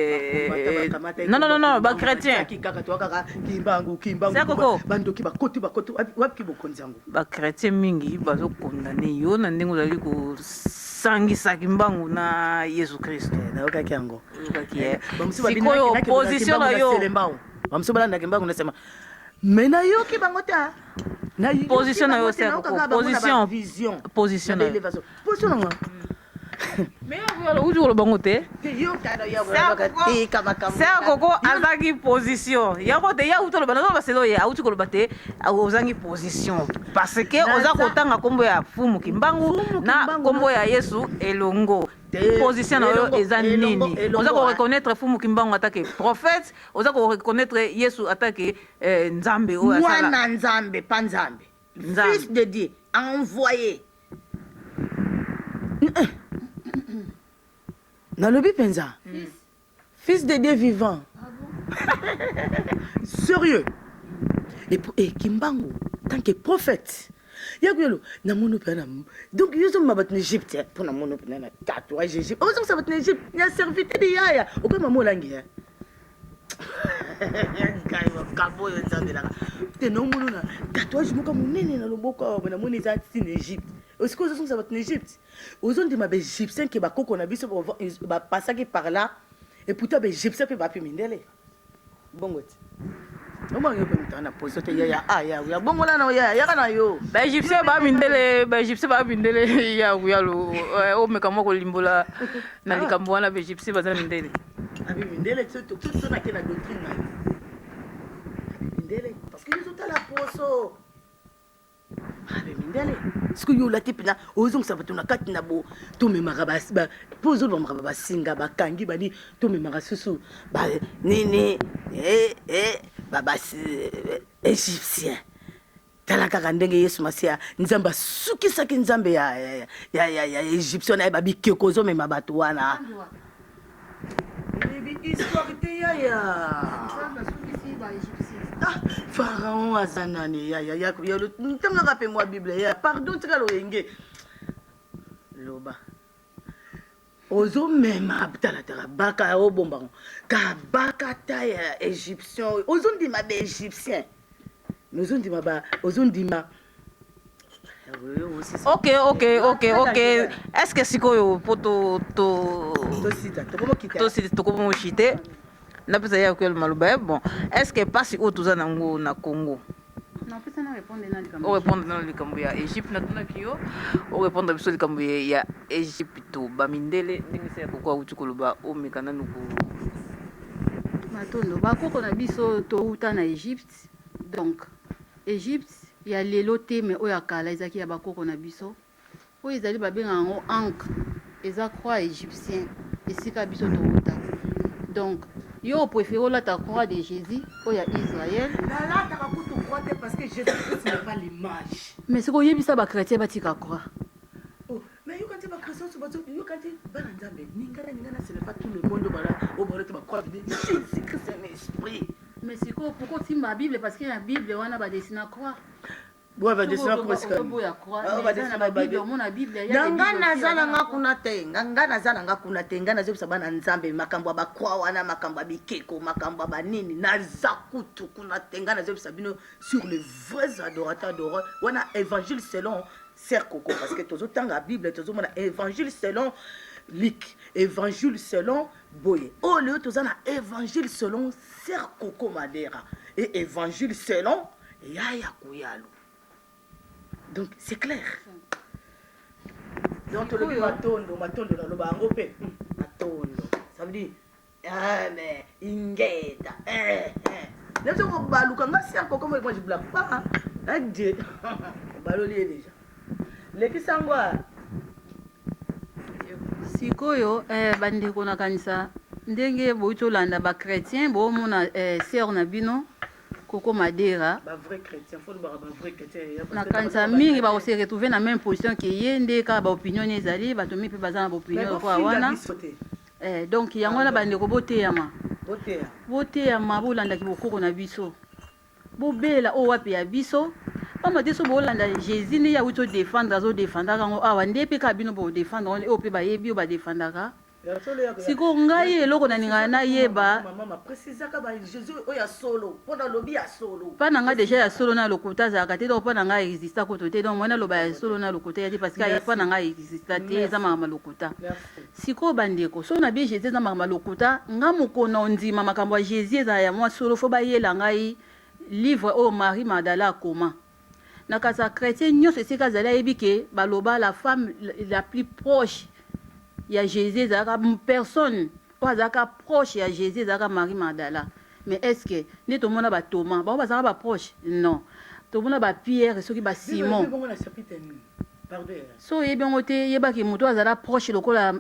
[SPEAKER 1] Non, non, non, non, bachrétien.
[SPEAKER 2] Kaka toa kaka Kimbangu, Kimbangu.
[SPEAKER 1] Sœur Coco.
[SPEAKER 2] Bandoki bakoti, bakoti wapi bokonzi yango?
[SPEAKER 1] Bachrétien mingi bazokondane yo na ndenge ozali kosangisa Kimbangu na Yesu Kristo.
[SPEAKER 2] Nayokaki yango.
[SPEAKER 1] Oyokaki ye. Sikoyo position na yo?
[SPEAKER 2] Bamosusu balandaki Mbangu na nsima, mais nayoki bango te.
[SPEAKER 1] Position na yo, sœur Coco, position.
[SPEAKER 2] Vision.
[SPEAKER 1] Position na yo.
[SPEAKER 2] Position nanga.
[SPEAKER 1] Mais outi koloba ngo te. Sœur Coco azangi position yango te. Ya uti oloba, nazoloba selo ye auti koloba te ozangi position parce que oza kotanga nkombo ya Fumu Kimbangu na nkombo ya Yesu elongo. Position na yo eza nini? Oza koreconnaître Fumu Kimbangu atake prophète, oza koreconnaître Yesu atake Nzambe oyo asala?
[SPEAKER 2] Mwana Nzambe, pa Nzambe.
[SPEAKER 1] Nzambe.
[SPEAKER 2] Fils de Dieu envoyé. Nalobi mpenza. Fils de Dieu vivant. Sérieux. Et, et Kimbangu, tant que prophète, yakuyelo namoni mpenza na donc yo ozomema bato na Egypte mpo namoni mpenza na tatouage Egypte, ozongisa bato na Egypte ya servitude yaya okoyi mama olangi ya ngai makambo oyo nzambelaka te. Naomona na tatouage moko monene na loboko awa boye, namoni eza ntina Egypte. Osikoyo ozozongisa bato na Egypte, ozondima baégyptien ke bakoko na biso bapasaki par là. Et pourtant baégyptien mpe bapi mindele bongo ti omona yo mpe moto na position te yaya. Ah, ya ya bongola na yaya, yaka na yo.
[SPEAKER 1] Baégyptien bamindele, baégyptien bamindele ya kuyalo. Omeka mwa kolimbola na likambo wana, baégyptien baza na mindele.
[SPEAKER 2] Abi mindele, tonake na doctrine na yo, abi mindele, parce que yo ozotala poso, abe mindele. Soki yo olati mpena, ozongisa bato na kati na bo tomemaka mpo ozolobamaka basinga bakangi bani, tomemaka susu nini égyptien. Tala kaka ndenge Yesu Masiya, Nzambe asukisaki Nzambe ya égyptien na ye, babikeko ozomema bato wana. Oyebi histoire te yaya. Ah, Pharaon aza nani yaya? Ntangaka mpe mwa Bible ya, pardon, tika loyenge loba. Ozomema talatala baka obombango kabaka ta ya égyptien oyo ozondima baégyptien, mais ozondima ba ozondima.
[SPEAKER 1] Ok, est ce que sikoyo mpo to
[SPEAKER 2] tosita, tokomokita.
[SPEAKER 1] Tosita, tokomoshi te, napesa ya koyela maloba ye. Bon, est ce que mpasi oyo toza nango na Congo?
[SPEAKER 3] Napesa na répondre na likambo.
[SPEAKER 1] Orépondre nano likambo ya Égypte, natunaki yo orépondre biso likambo ya Égypte, bamindele, ndenge se ya koko awuti koloba. Omeka nanu ko
[SPEAKER 3] Matondo bakoko na biso, touta na Égypte. Donc Égypte ya lelo te, mais oyo ya kala ezalaki ya bakoko na biso. Oyo ezali babengaka yango ankh, eza croix égyptien, esika biso touta. Donc yo opréféré olata croix de Jésus oyo ya Israël?
[SPEAKER 2] Nalataka kutu croix te, parce que Jésus Christ n'est pas l'image.
[SPEAKER 3] Mais soki oyebisa bachrétien batika croix.
[SPEAKER 2] Oh, mais yoka ti bachrétien nyonso bazo yoka ti bana Nzambe ningana ningana, ce n'est pas tout le monde bala oyo balati bacroix. Jésus Christ, c'est un esprit.
[SPEAKER 3] Mais sikoyo pourquoi osimba Bible? Parce que na Bible wana badesina croix.
[SPEAKER 2] Boya badesina croix esika?
[SPEAKER 3] Oboya croix, mais eza na babible, omona Bible ya
[SPEAKER 2] na nga naza na nga kuna te. Nga naza na nga kuna te. Nga nazobisa bana Nzambe makambo ya bacroix wana, makambo ya bikeko, makambo ya banini, naza kutu kuna te. Nga nazobisa bino sur les vrais adorateurs adorants wana, évangile selon Sœur Coco, parce que tozotanga Bible, tozomona évangile selon Luc, évangile selon boye. Oyo lelo toza na évangile selon Sœur Coco Madera et évangile selon Yaya Kuyalo. Donc c'est clair. Donc tolobi matondo, matondo, naloba yango mpe matondo, ça veut dire, ah, mais ingeta eh, eh. Nazo kobaluka nga Sœur Coco, moi je blague pas, hein. Hein, Dieu baloli ye déjà lekisa yango ah.
[SPEAKER 3] Sikoyo bandeko, nakanisa ndenge boyi tolanda bachrétien, boomona sœur na bino Koko Madera.
[SPEAKER 2] Bavrai chrétien, faut lobaka bavrai chrétien.
[SPEAKER 3] Nakanisa mingi bakose retrouver na même position ke ye nde kaka baopinion ne ezali. Bato mingi mpe baza na baopinion lokola wana.
[SPEAKER 2] Biso te.
[SPEAKER 3] Donc yango wana, bandeko, boteyama.
[SPEAKER 2] Boteya.
[SPEAKER 3] Boteyama, bolandaki bokoko na biso, bobela oyo wapi ya biso, pamba te so bolanda Jésus nde ye awuti odéfendre, azodéfendaka yango awa nde mpe kaka bino bodéfendre wana oyo mpe bayebi oyo badéfendaka. Sikoyo ngai eloko nalingaka nayeba.
[SPEAKER 2] Mama, précisaka ba Jésus oyo ya solo, mpo nalobi ya solo.
[SPEAKER 3] Mpa na ngai déjà ya solo na lokuta azalaka te. Donc mpa na ngai exista kutu te. Donc moi naloba ya solo na lokuta ya te, parce que mpa na ngai exista te, eza makambo ya lokuta. Sikoyo bandeko, so na bi Jésus eza makambo ya lokuta, nga mokona ondima makambo ya Jésus ezala ya mwa solo, faut bayela ngai livre oyo Marie Magdala akoma. Na kati ya chrétien nyonso esika azali ayebi ke baloba la femme la plus proche ya Jésus ezalaka, personne oyo azalaka proche ya Jésus ezalaka Marie Magdala. Mais est ce que nde tomona batoma bango bazalaka baproche? Non. Tomona bapierre, soki basimon.
[SPEAKER 2] Bongo na chapitre nini?
[SPEAKER 3] So oyebi yango te, yebaki moto azala proche lokola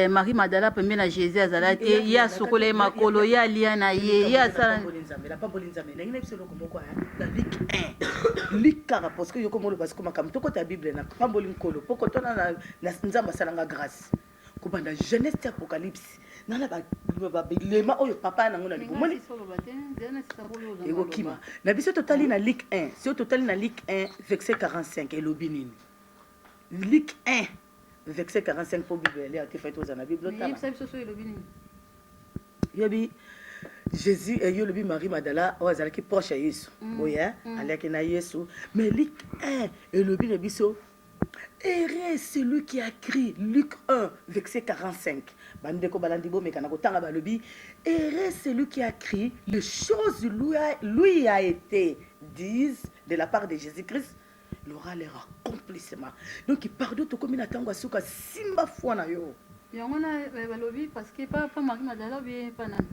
[SPEAKER 3] Marie Madala pembe na Jésus azala te. Ye asokola ye makolo, ye alia na ye, ye asala.
[SPEAKER 2] Napamboli Nzambe ndenge na biso eloko moko na Luc 1, Luc kaka, parce que yoko moloba siko makambo tokota Bible. Napamboli Nkolo mpo kotona na Nzambe asalanga grâce kobanda Genèse ti Apocalypse, nana bilema oyo papa nango na libomoni ekokima na biso. Totali na Luc 1, soki totali na Luc 1 verset 45, elobi nini? Luc 1 verset 45, mpo Bible elea te, fai tozala na Bible. Otala yobi Jésus, yo olobi Marie Madala oyo azalaki proche ya Yesu, oyo aliaki na Yesu. Mais Luc 1 elobi na biso: "Heureux celui qui a cru." Luc 1 verset 45, bandeko balandi, bomeka na kotanga. Balobi: "Heureux celui qui a cru les choses lui a été dites de la part de Jésus-Christ, il aura leur accomplissement." Donc pardon, tokomi na ntango ya suka, simba foi na yo.
[SPEAKER 3] Yango na balobi parce que pa Marie Madala obie pa nani?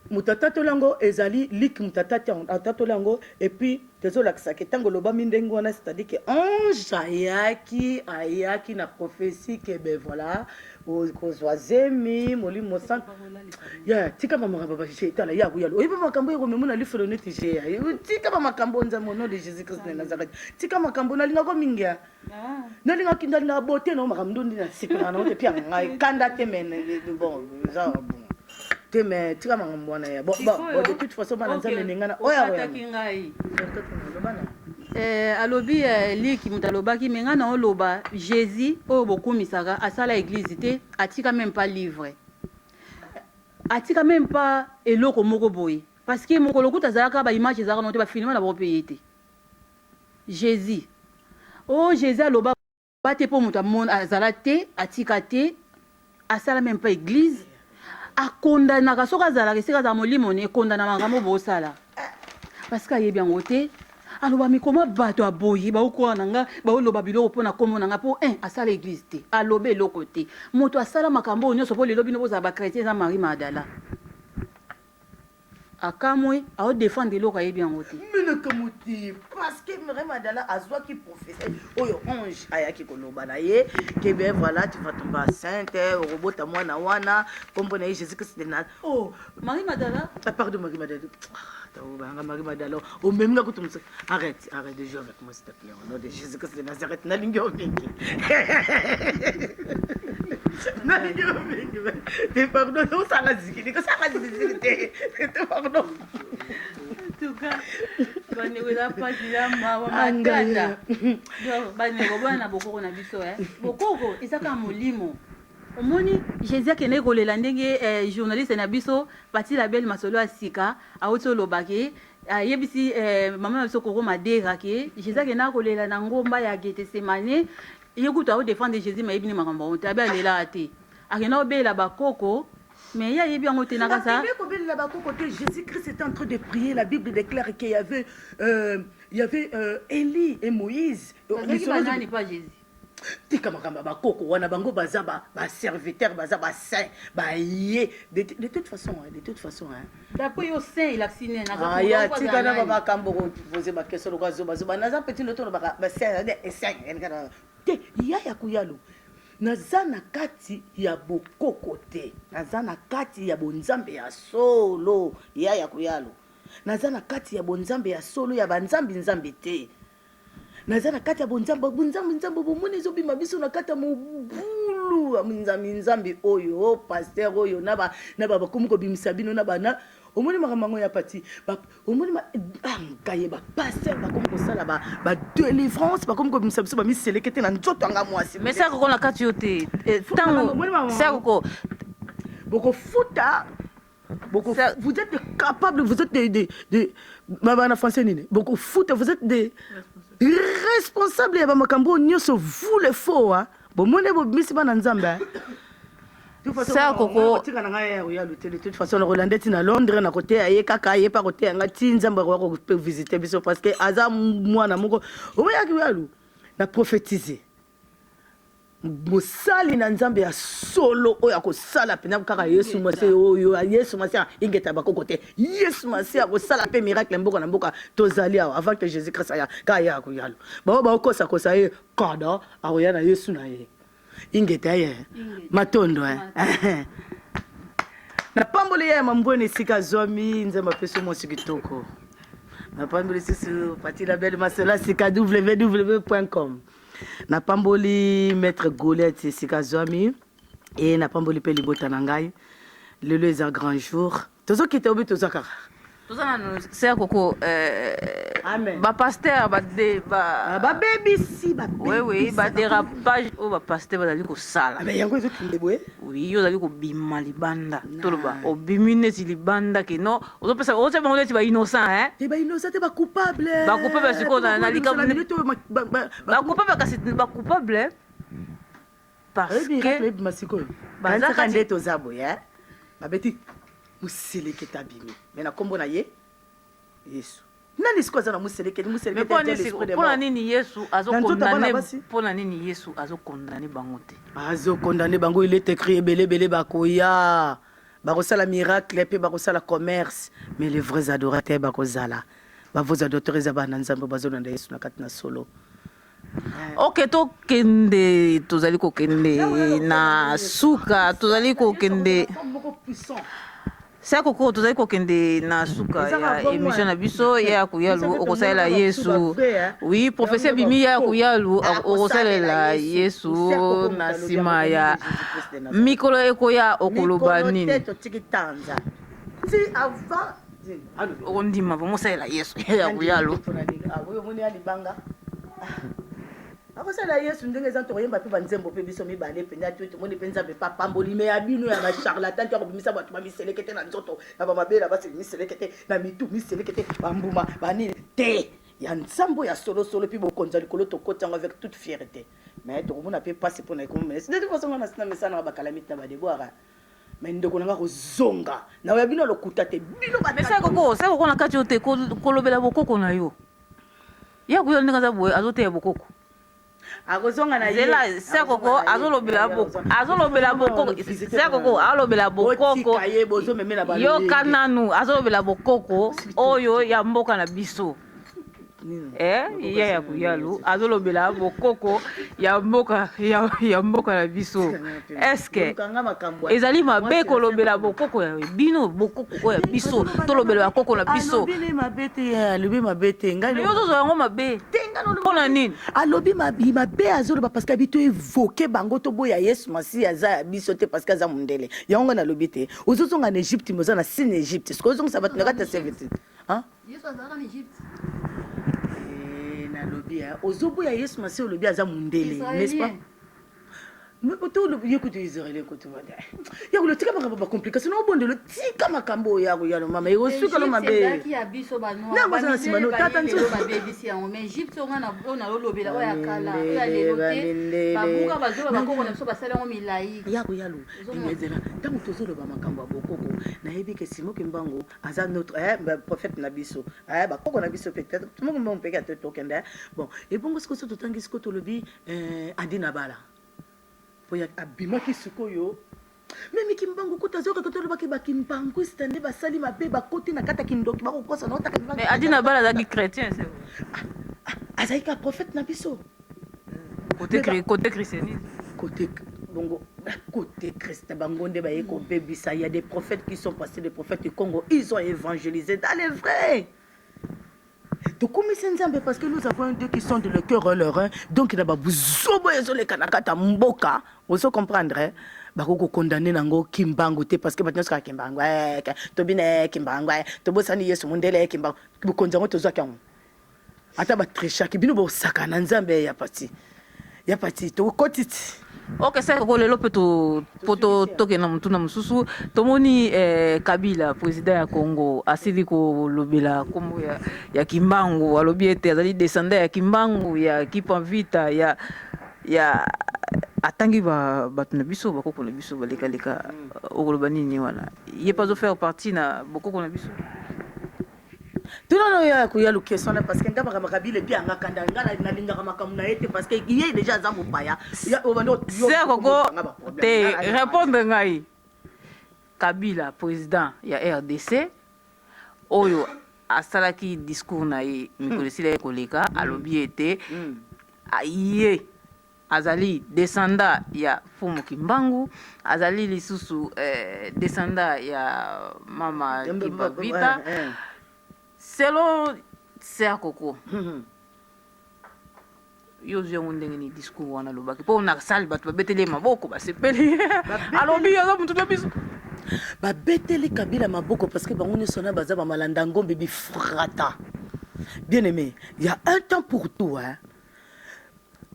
[SPEAKER 2] Moto atatoli yango ezali Luc. Moto atatoli yango, et puis tozolakisaka ntango olobami ndenge wana, c'est-à-dire que ange ayaki na prophétie ke ben voilà, kozwa zemi, Molimo Santu ya. Tika bamakambo tala ya koyala, oyebi makambo ekomemo na lifelo neti jeya. Tika bamakambo, Nzambe, au nom de Jésus Christ de Nazareth, tika makambo. Nalingako mingi, nalingaki, nalingaka bote na makambo ndondi, nasepelaka nango te. Pia ngai kanda te, mais bon, eza bon te, mais tika makambo wana ya bon. Bon, de toute façon, bana Nzambe, nengana oyo.
[SPEAKER 3] Okataki ngai. Alobi liki moto alobaki me ngai na oloba Jésus oyo bokumisaka asala église te, atika même pas livre, atika même pas eloko moko boye, parce que mokolo kuta azalaka, baimage ezalaka no te, bafilme na bango mpe ye te. Jésus oyo, Jésus aloba te mpo moto azala te, atika te, asala même pas église. Akondanaka soki azalaka esika azala, molimo ne ekondana makambo bosala, parce que ayebi yango te. Aloba mikoma bato aboyi baokoka na nga, baoloba biloko mpo na nkombo na nga, mpo un asala église te, aloba eloko te. Moto asala makambo oyo nyonso mpo lelo bino bozala bachrétien eza Marie Madala. Akamwe aodéfendre eloko ayebi yango te.
[SPEAKER 2] Minaka te, parce que Marie Madala azwaki prophétie oyo ange ayaki koloba na ye ke ben voilà, tu vas tomber enceinte, okobota mwana wana, nkombo na ye Jésus Christ de Nazareth.
[SPEAKER 3] Oh, Marie Madala.
[SPEAKER 2] Ah, pardon, Marie Madala, banga Marie Madala omemi nga kutu. Arrête, arrête de jouer avec moi, s'il te plaît, au nom de Jésus Christ de Nazareth. Nalingi yo mingi, nalingi yo mingi te. Pardon, osala zikili, kosala zikili te te, pardon.
[SPEAKER 3] Tuka bandeko, eza mpasi, eza mawa, matata. Bandeko, bana, bokoko na biso, bokoko eza kaka molimo. Omoni Jésus akendeki kolela ndenge journaliste na biso Pati Label masolo ya sika awuti olobaki, ayebisi mama na biso Koko Madera ke Jésus akendaka kolela na ngomba ya Getesemane. Ye kutu aodéfendre Jésus, mayebi ni makambo yango te. Abe alelaka te, akenda kobelela bakoko, mais ye ayebi yango te nakasa.
[SPEAKER 2] Kobelela bakoko te. Jésus Christ était en train de prier. La Bible déclare qu'il y avait il y avait Élie et Moïse.
[SPEAKER 3] Bazalaki banani pa Jésus?
[SPEAKER 2] Tika makambo ya bakoko wana. Bango baza baserviteur, baza basaint baye de toute façon, hein, de toute façon, hein.
[SPEAKER 3] D'après yo, saint elakisi nini?
[SPEAKER 2] Aya, tika na bamakambo kopose baquestion lokola zobazoba. Naza petit loto olobaka basaint saint te. Ya koyalo, naza na kati ya bokoko te, naza na kati ya bonzambe ya solo. Ya koyalo, naza na kati ya bonzambe ya solo, ya banzambi nzambe te. Naza na kati ya bonzambe, bonzambe nzambe. Bomoni ezobima biso na kati ya mobulu ya nzambe nzambe oyo, pasteur oyo na bakomi kobimisa bino na bana. Omoni makambo yango ya pati, omoni nkaye bapasteur bakomi kosala badélivrance, bakomi kobimisa biso bamiseleke te na nzoto yanga mwasi.
[SPEAKER 1] Mais sakoko na kati yo te ntango sakoko.
[SPEAKER 2] Bokofuta, vous êtes capable, vous êtes des bana français nini, bokofuta. Vous êtes des responsables ya bamakambo oyo nyonso, vous le faux. Bomoni bobimisi bana Nzambe.
[SPEAKER 1] Koko.
[SPEAKER 2] Tika na ngai ya koya te. De toute façon, nakolanda ti na Londres, na koteya ye kaka, ye mpa koteya nga ti Nzambe akoya kovisite biso, parce que aza mwana moko omoyaki yalu na prophétise. Mosali na Nzambe ya solo oyo akosala mpenza kaka Yesu Masiya oyo, Yesu Masiya ingeta bakoko te. Yesu Masiya akosala mpe miracle mboka na mboka. Tozali awa avant que Jésus Christ aya, kaka ye akoyalo. Baoyo bakokosa kosa ye kada akoya na Yesu na ye. Ingeta ye. Matondo eh. Napamboli ya mambweni esika azwami, Nzambe apesi mwasi kitoko. Napamboli lisusu Pati la belle masolo sika www.com. Napamboli Maitre Goliath esika azwami e napamboli mpe libota na ngai. Lelo eza grand jour. Tozokita obi toza kaka.
[SPEAKER 1] Toza nanu sœur Coco
[SPEAKER 2] Amen.
[SPEAKER 1] Ba pasteur ba de ba
[SPEAKER 2] Ah, babebisi, babebisi.
[SPEAKER 1] Oui oui, ba dérapage oyo ba pasteur bazali kosala.
[SPEAKER 2] Ah, mais yango ezokende boye.
[SPEAKER 1] Oui, yo ozali kobima libanda. Toloba obimi neti libanda ke non, ozopesa otia bango neti ba innocent hein.
[SPEAKER 2] Te ba innocent te, ba coupable.
[SPEAKER 1] Ba coupable sikoyo na likambo
[SPEAKER 2] na minute oyo
[SPEAKER 1] ba coupable kasi ba coupable parce que
[SPEAKER 2] ebima sikoyo.
[SPEAKER 1] Baza
[SPEAKER 2] Baza nde toza boye hein. Babeti muselekete abimi mais na kombo na ye Yesu. Nani sikoyo aza na muselekete? Muselekete
[SPEAKER 1] Mais mpona nini Yesu azokondane, mpona nini Yesu azokondane bango te?
[SPEAKER 2] Azokondane bango, il est écrit ebele ebele bakoya. Bakosala miracle pe bakosala commerce, mais les vrais adorateurs bakozala. Ba vrais adorateurs eza bana Nzambe bazolanda Yesu na kati na solo.
[SPEAKER 1] Ok, tokende, tozali kokende na suka, tozali kokende Sako ko tozali kokende na suka ya émission na biso ya Kuyalu okosalela Yesu. Oui, professeur Bimi ya Kuyalu okosalela Yesu na nsima ya mikolo ekoya okoloba nini? Okondima vraiment osalela Yesu ya Kuyalu.
[SPEAKER 2] Akosala Yesu ndenge eza, tokoyemba mpe banzembo mpe biso mibale mpenza te, tomoni mpe Nzambe mpe apamboli. Me ya bino ya bacharlatan te, akobimisa bato bamiseleke te na nzoto na bamabela, basi miseleke te na mitu, miseleke te bambuma banini te. Ya Nzambe ya solosolo mpe bokonzi ya likolo, tokoti yango avec toute fierté, mais tokomona mpe mpasi mpona ekomomela. De toute façon, nga na mesana na bakalamite na badeboire, mais ndeko na nga kozonga na oya bino lokuta te, bino.
[SPEAKER 1] Mais Sakoko, Sakoko, na kati yo te kolobela bokoko na yo. Ya Kuyalu ndenge aza boye, azoteya bokoko.
[SPEAKER 2] Akozonga na ye.
[SPEAKER 1] Zela, Sakoko azolobela bokoko, azolobela bokoko. Sakoko alobela bokoko.
[SPEAKER 2] Ye bozomemela.
[SPEAKER 1] Yoka nanu, azolobela bokoko oyo ya mboka na biso. Ya Kuyalu azolobela bokoko ya mboka na biso. Est-ce ezali mabe kolobela bokoko ya bino, bokoko oyo ya biso? Tolobela bakoko na biso.
[SPEAKER 2] Alobi mabe te, alobi mabe te.
[SPEAKER 1] Ngai yo ozozwa yango mabe mpona nini?
[SPEAKER 2] Alobi mabe, azoloba parce que abi to évoke bango, toboya Yesu Masiya aza ya biso te parce que aza mondele. Yango ngai nalobi te, ozozonga na Egypte, me oza na sine Egypte. Sikoyo ozongisa bato na kati ya servitude.
[SPEAKER 3] Yesu azalaka na Egypte?
[SPEAKER 2] Nalobi ozoboya Yesu Masiya, olobi aza mondele, n'est-ce pas? Ye kutu israélien kutu ya tika makambo bacomplication na obondelo, tika makambo oyo ya koyano mama ekosukalo mabe.
[SPEAKER 3] Ya biso.
[SPEAKER 2] Nango aza na nsima no tata.
[SPEAKER 3] Babebisi yango, mais Egypte oyo nga oyo nalolobela, oyo ya kala, oyo ya lelo te. Babuka, bazoba, bakoko na biso basali yango milai.
[SPEAKER 2] Ya koyalu ezela ntango tozoloba makambo ya bokoko, nayebi ke Simoki Mbango aza notre prophète na biso, bakoko na biso peut-être Simoki Mbango mpeke ate tokende. Bon, ebongo sikoyo so totangi sikoyo, tolobi adi na bala po abimaki sikoyo. Meme Kimbangu kuta azokaka, tolobaki bakimbanguiste nde basali mabe, bakoti na kati ya kindoki, bakokosa na otaka.
[SPEAKER 1] Mais adi na bala azalaki chrétien, c'est vrai.
[SPEAKER 2] Azalaki ka prophète na biso.
[SPEAKER 1] Côté christianisme.
[SPEAKER 2] Côté bongo, côté Christ, bango nde baye kobebisa. Il y a des prophètes qui sont passés, des prophètes du Congo, ils ont évangélisé dans les vrais. Tokumisi Nzambe parce que nous avons un Dieu qui sont de le cœur et le rein. Donc na babuzobo ezoleka na kati ya mboka, ozo comprendre, bakoki kokondane nango Kimbangu te, parce que bato nyonso kaka Kimbangu, tobina Kimbangu, tobosani Yesu mondele. Kimbangu bokonzi yango tozwaki yango, ata batrichaki bino, bosaka na Nzambe. Ya pati, ya pati, tokoti ti.
[SPEAKER 1] Ok, saka lelo mpe po tokende na motuna mosusu. Tomoni Kabila, président ya Congo, asili kolobela nkombo ya Kimbangu. Alobi ete azali descendant ya Kimbangu, ya Kipa Vita, ya atangi bato na biso, bakoko na biso balekaleka. Okoloba nini wana? Ye mpe azofaire partie na bokoko na biso.
[SPEAKER 2] Tuna no ya koya lokeso wana, parce que nga makambo Kabila epi anga kanda, nga nalingaka makambo na ye te, parce que ye déjà aza mopaya.
[SPEAKER 1] Sœur Koko te répondre ngai. Kabila, président ya RDC, oyo asalaki discours na ye mikolo esila ye koleka, alobi ete ye azali descendant ya Fumu Kimbangu, azali lisusu descendant ya Mama Kimpa Vita. Selon Sœur Koko, yo ozwi yango ndenge nini, discours wana alobaki? Mpo na sale, bato babeteli ye maboko, basepeli, alobi aza motu na biso.
[SPEAKER 2] Babeteli Kabila maboko parce que bango nyonso na baza bamalanda ngombe bifrata. Bien aimé, il y a un temps pour tout, hein.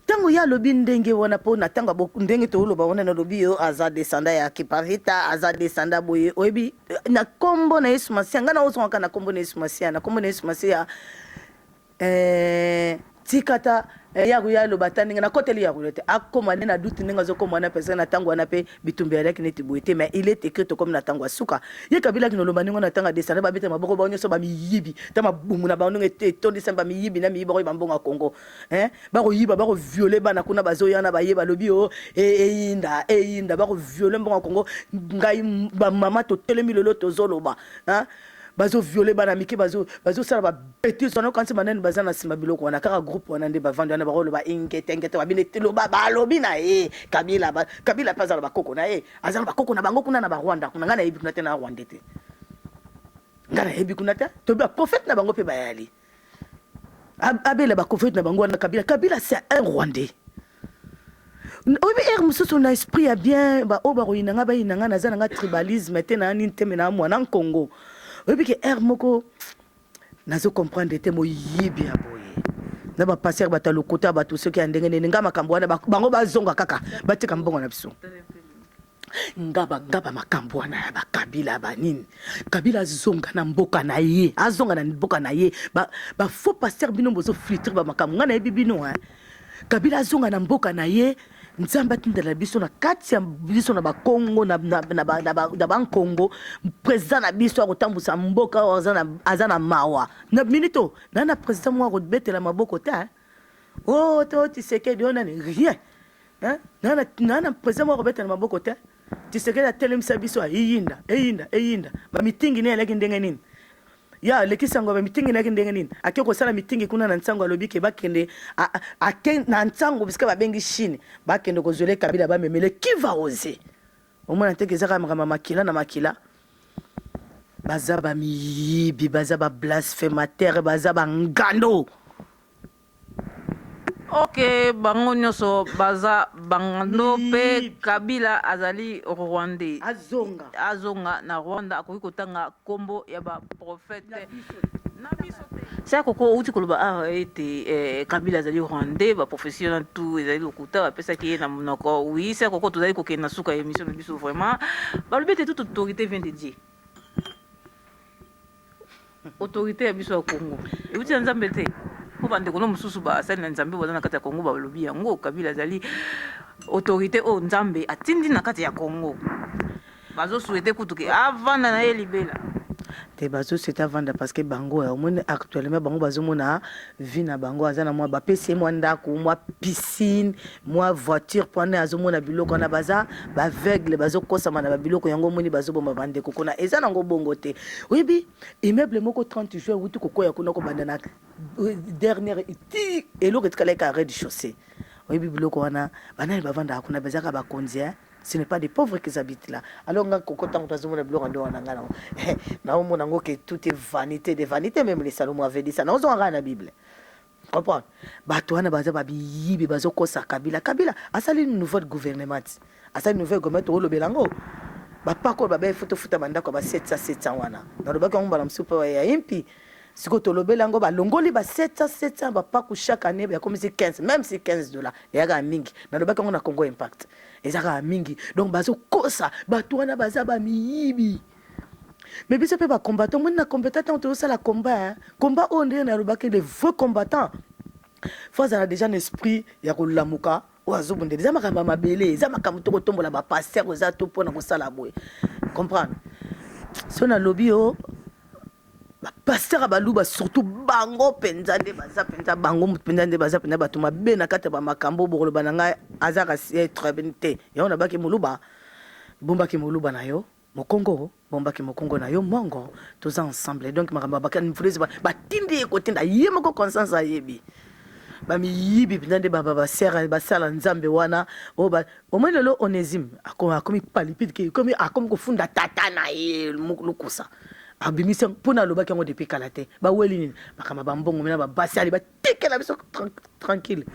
[SPEAKER 2] Ntango ye alobi ndenge wana, mpo na ntango ndenge tooloba wana, nalobi yo aza descendant ya Kipavita, aza descendant boye. Oyebi, na nkombo na Yesu Masiya, ngai naozongaka na nkombo na Yesu Masiya, na nkombo na Yesu Masiya. Tika ta ya koya aloba ata ndenge nakoteli ya koya te, akóma nde na doute ndenge azokóma wana, parce na ntango wana mpe bitumba eyalaki neti boye te. Mais il est écrit, tokomi na ntango ya suka. Ye Kabila akende oloba ndenge wana na ntango ya descendant, babeta maboko bango nyonso, bamiyibi ta mabumu na bango ndenge etondisa bamiyibi na miyibi, bakoyeba mbongo ya Congo, hein? Bakoyiba, bakoviole bana kuna, bazoya na baye, balobi o eyinda eyinda, bakoviole mbongo ya Congo. Ngai bamama totelemi lelo, tozoloba, hein? Bazoviole bana mike, bazosala babêtises wana. Okanisi banani baza na nsima biloko wana? Kaka groupe wana nde bavandi wana, bakoloba ingete ingete, babini loba balobi na ye Kabila. Kabila mpe aza na bakoko na ye, aza na bakoko na bango kuna na Barwanda kuna. Ngai nayebi kuna te, na Rwanda te, ngai nayebi kuna te. Toyebi baprophète na bango mpe bayali abela baprophète na bango wana. Kabila, Kabila, c'est un Rwandais. Oyebi, ere mosusu na esprit ya bien, baoyo bakoyina nga, bayina nga, naza na nga tribalisme te, na nini te, me na mwana Nkongo. Oyebi ke ere moko nazo comprendre te, moyibi ya boye na bapasteur, bato ya lokuta, bato soki ya ndenge nini. Nga makambo wana, bango bazonga kaka, batika mbongo na biso. Ngaba ngaba makambo wana ya bakabila banini. Kabila azonga na mboka na ye, azonga na mboka na ye. Bafaux pasteur, bino bozofiltre bamakambo, ngai nayebi bino, hein. Kabila azonga na mboka na ye. Nzambe atindela biso na kati ya biso na Bakongo, na Bankongo, président na biso akotambusa mboka oyo. Aza na mawa na minute oyo na président moko akobetela maboko te. O to Tisekedi oyo nani, rien, na président moko akobetela maboko te. Tisekedi atelemisa biso, eyinda eyinda eyinda, bamitingi ne elaki ndenge nini? Ya alekisi yango, bamitingi nayaki ndenge nini? Ake kosala mitingi kuna na Ntango alobi ke bakende, ake na Ntango bisika babengi Chine, bakende kozwela Kabila, bamemele. Qui va oser? Omona teke eza kaka makambo ya makila na makila. Baza bamiyibi, baza bablasphémateur, baza bangando.
[SPEAKER 1] Ok, bango nyonso baza bangando mpe Kabila azali Rwandais.
[SPEAKER 2] Azonga.
[SPEAKER 1] Azonga na Rwanda. Akoki kotanga nkombo ya baprophète na biso te. Sœur Koko, outi koloba awa ete Kabila azali Rwandais, baprophétie wana tu ezali lokuta, bapesaki ye na monoko. Oui, sœur Koko, tozali kokende na suka ya émission na biso. Vraiment, balobi ete toute autorité vient de Dieu. Autorité ya biso ya Congo euti na Nzambe te? Mpo bandeko no mosusu basali na Nzambe baza na kati ya Congo, balobi yango, Kabila azali autorité oyo Nzambe atindi na kati ya Congo. Bazosouhaiter kutu ke avanda na ye libela.
[SPEAKER 2] Te, bazosouhaiter avanda parce que bango omoni, actuellement bango bazomona vie na bango, aza na mwa, bapesi ye mwa ndako, mwa piscine, mwa voiture, mpo wana azomona biloko wana. Baza baaveugle, bazokosama na babiloko yango. Omoni, bazoboma bandeko kuna, eza nango bongo te. Oyebi, immeuble moko 30 juin wuti kokwea kuna, kobanda na dernière ti eloko etikala eka rez de chaussée. Oyebi biloko wana, banani bavandaka kuna? Bazaka bakonzi, hein? Ce n'est pas des pauvres qui habitent là. Alors nga Koko, ntango tazomona biloko ndo wana, nga naomona yango ke tout est vanité de vanité. Même les Salomon avait dit ça. Naozonga kaka na Bible, comprendre. Bato wana baza babiyibi, bazokosa Kabila. Kabila asali nouveau gouvernement ti asali nouvelle gouvernement, tokolobela yango. Bapako oyo babai futofuta bandako ya ba 700 700 wana, nalobaki yango mbala mosusu mpe ya impi. Sikoyo tolobeli yango, balongoli ba 700 700 bapaku chaque année, yakomisi 15, même si 15 $ eyaka mingi. Nalobaki yango na Congo Impact, eza kaka mingi. Donc bazokosa bato wana, baza bamiyibi. Mais biso mpe bacombattant, omoni, na combattant, ntango tozosala combat, combat oyo ndenge nalobaki, le vrai combattant faut azala déjà na esprit ya kolamuka oyo azobundela. Eza makambo ya mabele, eza makambo to kotombola bapasteur, eza to mpona kosala boye. Comprendre, so nalobi yo. Ba pasteur ya baluba surtout bango penza nde baza penza bango mutu penza nde baza penza batu mabe na kati ya ba makambo bokoloba na ngai aza kasi te yango nabaki muluba bombaki muluba na yo mokongo bombaki mokongo na yo mongo toza ensemble donc makambo ya bakani mfulezi batindi ye kotinda ye moko conscience ayebi bamiyibi mpenza nde basala nzambe wana oyo omoni lelo Onesime akomi palipide akomi kofunda tata na ye lukusa abimisi yango mpona alobaki yango depuis kala te. Baweli nini makambo ya bambongo mena babasi ali batikela biso tranquille.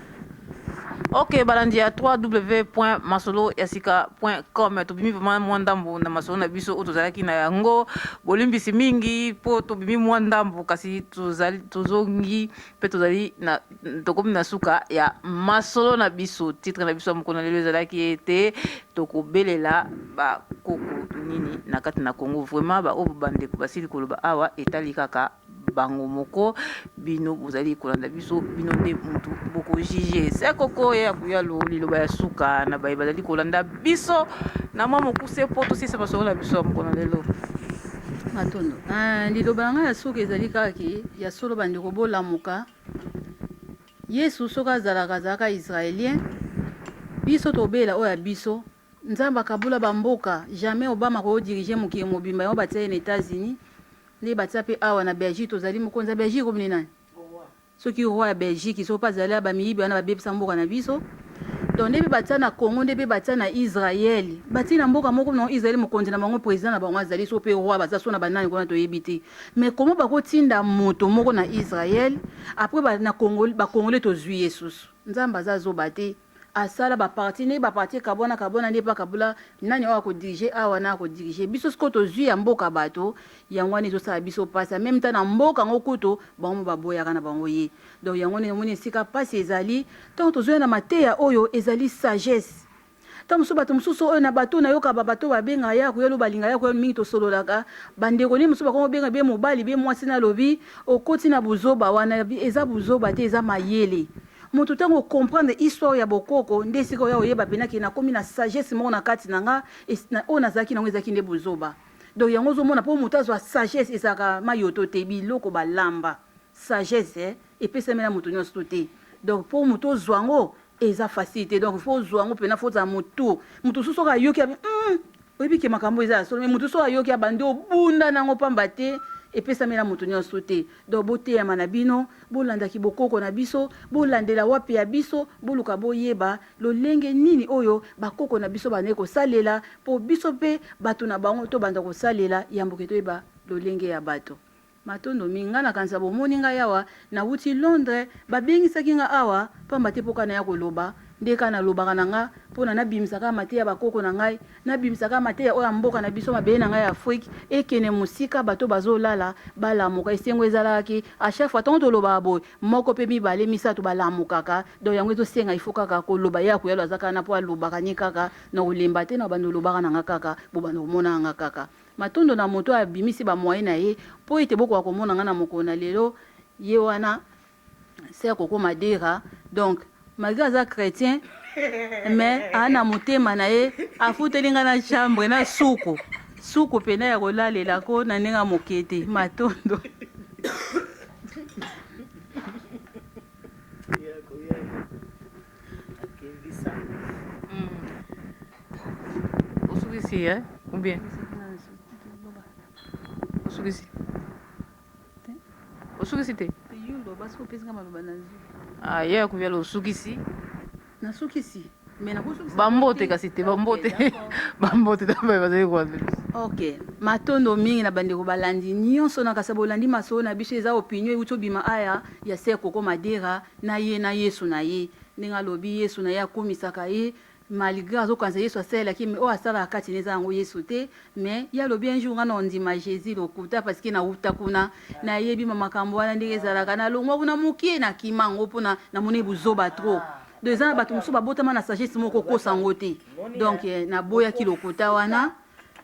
[SPEAKER 1] Ok, balandi ya www.masoloyasika.com, tobimi vraiment mwa ndambo na masolo na biso oyo tozalaki na yango. Bolimbisi mingi mpo tobimi mwa ndambo, kasi tozali tozongi mpe tozali na tokomi na suka ya masolo na biso. Titre na biso ya mokolo na lelo ezalaki ete tokobelela bakoko nini na kati na Congo. Vraiment baoyo bandeko basili koloba awa etali kaka bango moko. Bino bozali kolanda biso, bino nde mutu bokojuge. Se koko ya kuyalo, liloba ya suka na baye bazali kolanda biso na mwa mokuse mpo tosilisa masolo na biso ya mokolo na lelo.
[SPEAKER 3] Matondo. Liloba na ngai ya suka ezali kaka ke ya solo bandeko bolamuka. Yesu soki azalaka azalaka israelien, biso tobela oyo ya biso. Nzambe akabula ba mboka, jamais Obama akoki diriger mokili mobimba, yango batia ye na Etats-Unis, nde batia pe awa na Belgique, tozali mokonzi ya Belgique oyo nani? Soki roi ya Belgique soki pe azali ba miyibi wana babebisa mboka na biso. Donc nde pe batia na Congo, nde pe batia na Israël, batie na mboka moko na Israël, mokonzi na bango president na bango azali so pe roi, baza so na banani kuna toyebi te. Mais comment bakotinda moto moko na Israël après ba na Congo, ba Congolais tozui ye susu? Nzambe aza zoba te, asala ba parti ndenge ba parti ekabwana kabwana nde pe akabula nani oyo ako diriger awa na ako diriger biso. Sikoyo tozui ya mboka bato yango wana ezosala biso pasi, en meme temps na mboka yango kutu bango mo baboyaka na bango ye. Donc yango wana omoni esika pasi ezali ntango tozoya na mateya oyo ezali sagesse. Ntango mosusu bato mosusu oyo na bato nayoka ba bato babengaka ya koya balinga ya koya mingi, tosololaka bandeko nde mosusu bakongo benga be mobali be mwasi, nalobi okoti na buzoba wana, eza buzoba te, eza mayele. Moto ntango ocomprendre histoire ya bokoko nde esika oya oyeba mpena ke nakomi na sagesse moko na kati na nga oyo nazalaki nango ezalaki nde buzoba. Donc yango ozomona mpo moto azwa sagesse ezalaka mayoto te, biloko balamba sagesse epesami na moto nyonso te. Donc mpo moto ozwa yango eza facile te, donc faut ozwa yango mpena faut ozala motu. Moto mosusu soki ayoki abi oyebi ke makambo eza ya solo, mais moto soki ayoki abandi obunda nango pamba te, epesami na moto nyonso te. Donc boteyama na bino, bolandaki bokoko na biso, bolandela wapi ya biso, boluka boyeba lolenge nini oyo bakoko na biso bandaki kosalela, mpo biso mpe bato na bango tobanda kosalela yambo ke toyeba lolenge ya bato. Matondo mingi. Ngai nakanisa bomoni ngai awa, nawuti Londres, babengisaki ngai awa pamba te mpo kaka naya koloba, nde kaka nalobaka na nga mpo na nabimisa kaka mateya ya bakoko na ngai, nabimisa kaka mateya oyo ya mboka na biso, mabele na ngai ya Afrique ekende mosika, bato bazolala balamuka. Esengo ezalaka ke à chaque fois tango tolobaka boye, moko mpe mibale misato balamukaka. Donc yango ezosenga il faut kaka koloba. Ye akoyalo aza kaka na mpo alobaka ni kaka na kolemba te, na banda olobaka na nga kaka, bobanda komona nga kaka. Matondo na moto oyo abimisi ba moyens na ye mpo ete bokoka komona nga na mokolo na lelo. Ye wana Sœur Coco Madera, donc malgre aza chretien mais aa na motema na ye, afuteli nga na chambre na suku suku pena ya kolalela ko na ndenge ya moke te. Matondo.
[SPEAKER 1] Osukisi eh? Ou bien osukisi? Osukisi te? Ah, ye akoyala osukisi.
[SPEAKER 3] Nasukisi. Mais nakosukisa
[SPEAKER 1] bambote kasi te, bambote bambote bazali kolanda biso.
[SPEAKER 3] Ok, matondo mingi na bandeko balandi nyonso na kasa bolandi masolo na biso. Eza opinion euti obima aya ya Sœur Coco Madera na ye na Yesu na ye, ndenge alobi Yesu na ye akumisaka ye malgré azokanisa Yesu asalelaki, mais oyo asalaka kati na eza yango Yesu te. Mais ye alobi un jour nga na ondima Jésus lokuta parce que nauta kuna, nayebi ma makambo wana ndenge ezalaka, nalongwa kuna mokie, nakima yango mpona namoni buzoba trop. Donc eza na bato mosusu babotama na sagesse moko kokosa yango te. Donc naboyaki lokuta wana,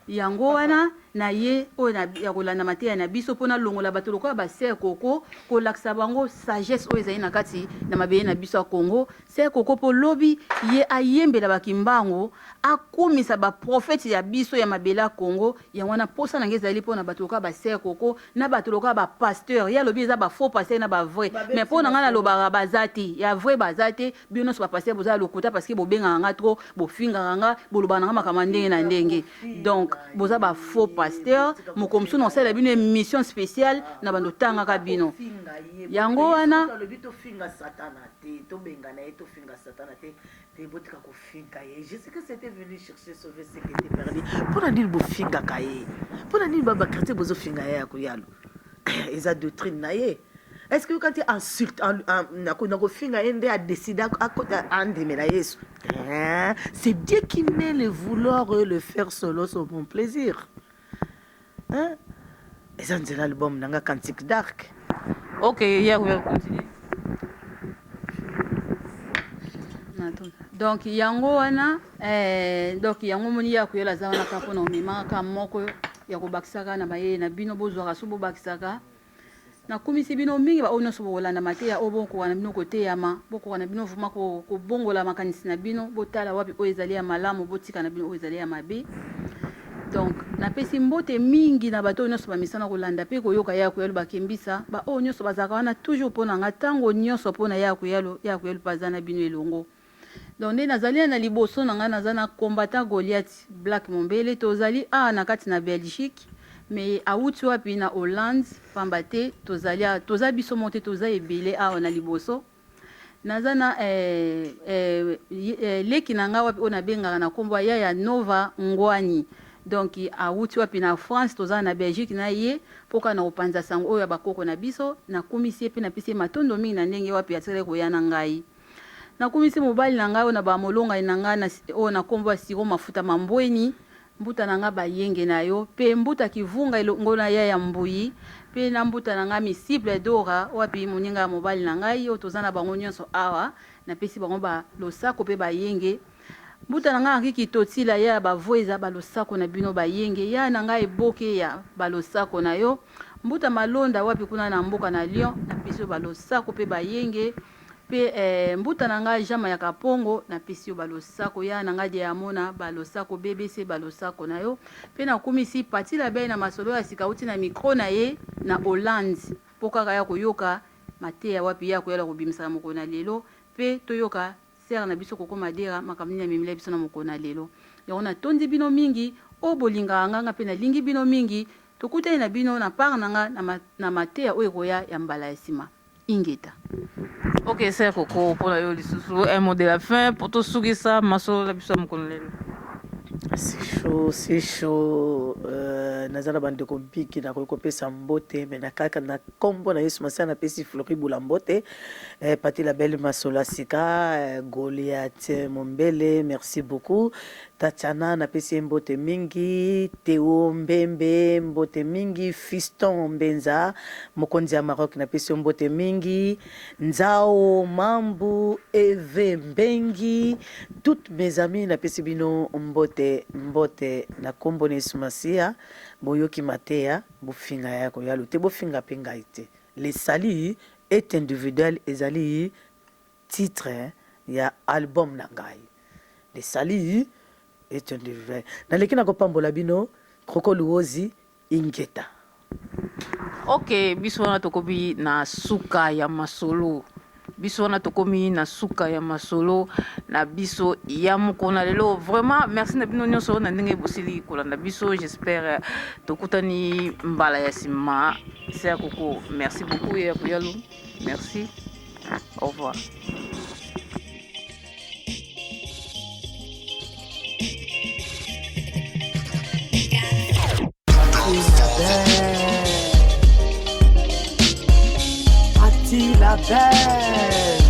[SPEAKER 3] yango wana. Na ye oyo na, ya kolanda mateya na biso mpo nalongola bato lokola ba sœur Coco, kolakisa bango sagesse oyo ezali na kati na mabele na biso ya Congo. Sœur Coco mpo lobi ye ayembela ba Kimbangu, akumisa ba prophètes ya biso ya mabele ya Congo. Yango wana mposa na ngai ezali mpo na bato lokola ba sœur Coco na bato lokola ba pasteurs. Ye alobi eza ba faux pasteurs na ba vrais, mais mpo na ngai nalobaka baza te, ya vrai baza te. Bino nionso ba pasteur boza ya lokuta parce que bobengaka nga trop, bofingaka nga, bolobaka na nga makambo ya ndenge na ndenge. Donc boza ba faux pasteur, mokolo mosusu nakosalela bino emission spéciale na bando tangaka bino. Yango wana
[SPEAKER 2] alobi tofinga satana te, tobengana ye, tofinga satana te, te botika kofinga ye. Jésus Christ était venu chercher sauver ce qui était perdu. Pona nini bofingaka ye? Pona nini ba chrétien bozofinga ye ya koyalo? Eza doctrine na ye. Est-ce que quand insulte nakofinga ye nde adécide andimela Yesu? C'est Dieu qui met le vouloir et le faire selon son bon plaisir. Hein? Eza nzela album nanga Cantique d'Arc.
[SPEAKER 1] Ok, ya continue.
[SPEAKER 3] Donc yango wana donc yango moni ya koyela aza wana kaka mpona komemaka kaka moko ya kobakisaka na mayele na bino, bozwaka so bobakisaka. Nakumisi bino mingi baoyo nyonso bokolanda mateya oyo, bokoka na bino koteyama, bokoka na bino vraiment kobongola makanisi na bino, botala wapi oyo ezali ya malamu, botika na bino oyo ezali ya mabe. Donc napesi mbote mingi na bato oyo nyonso bamesana kolanda mpe koyoka ya Kuyalo bakembisa, baoyo nyonso bazalaka wana toujours mpo na nga, ntango nyonso mpo na ya Kuyalo, ya Kuyalo mpe aza na bino elongo. Donc nde nazali na liboso na ngai, naza na combattant Goliath Black Mombele, tozali awa na kati na Belgique, mais awuti wapi? Na Hollande, pamba te tozali awa, toza biso moko te, toza ebele awa na liboso. Naza na leki na ngai wapi oyo nabengaka na kombo ya Yaya Nova Ngwani, donc awuti wapi? Na France, toza na Belgique na ye mpo kaka na kopanza sango oyo ya bakoko na biso. Nakumisi ye mpe napesi ye matondo mingi na ndenge wapi atikali koya na ngai. Nakumisi mobali na ngai oyo na ba molongani na ngai na oyo na kombo ya Siro Mafuta Mambweni, mbuta na ngai Bayenge na yo, pe mbuta Kivunga elongo na yaya Mbuyi, pe na mbuta na ngai Misible Dora wapi moninga ya mobali na ngai oyo toza na bango nionso awa, napesi bango ba losako pe Bayenge. Mbuta na ngai Henri Kitotila yaya Bavueza ba losako na bino Bayenge, yaya na ngai Eboke ya ba losako na yo, mbuta Malonda wapi kuna na mboka na Lyon, napesi yo ba losako pe Bayenge. Pe eh mbuta na nga Jean Mayaka Pongo na pesi yo ba losako, yaya na nga Diamona ba losako, BBC ba losako na yo. Pe na kumisi Patty Labelle na masolo ya sika awuti na micro na ye na Hollande po kaka aya koyoka mateya wapi ye akoyala kobimisa na mokolo na lelo pe toyoka Sœur na biso Coco Madera makambo nini amemela biso na mokolo na lelo. Yango na tondi bino mingi oyo bolingaka nga, nga pe na lingi bino mingi. Tokutani na bino na part na nga na mateya oyo ekoya ya mbala ya sima. Ingeta.
[SPEAKER 1] Ok sœur Coco, pona yo lisusu un mot de la fin po tosukisa masolo na biso ya mokolo lelo.
[SPEAKER 2] C'est chaud, c'est chaud. Naza na bandeko biki nakoki kopesa mbote mais na kaka na kombo na Yesu Masiya napesi Flori Bula mbote, Pati la belle masolo ya sika, Goliath Mombele merci beaucoup. Tatiana napesi ye mbote mingi, Theo Mbembe mbote mingi, Fiston Mbenza mokonzi ya Maroc napesi yo mbote mingi, Nzao Mambu, Eve Mbengi, toutes mes amies napesi bino mbote mbote na kombo na Yesu Masiya. Boyoki mateya, bofinga ya koyalu te, bofinga pe ngai te. Le salut est individuel ezali titre ya album na ngai le salut est individuel naleki na kopambola bino croco luozi ingeta.
[SPEAKER 1] Ok biso wana tokomi na suka ya masolo biso wana tokomi na suka ya masolo na biso ya mokolo na lelo vraiment merci na bino nyonso na ndenge bosili kolanda biso j'espère tokutani mbala ya nsima sœur Coco merci beaucoup ya koyalu merci au revoir.
[SPEAKER 2] Patti la belle.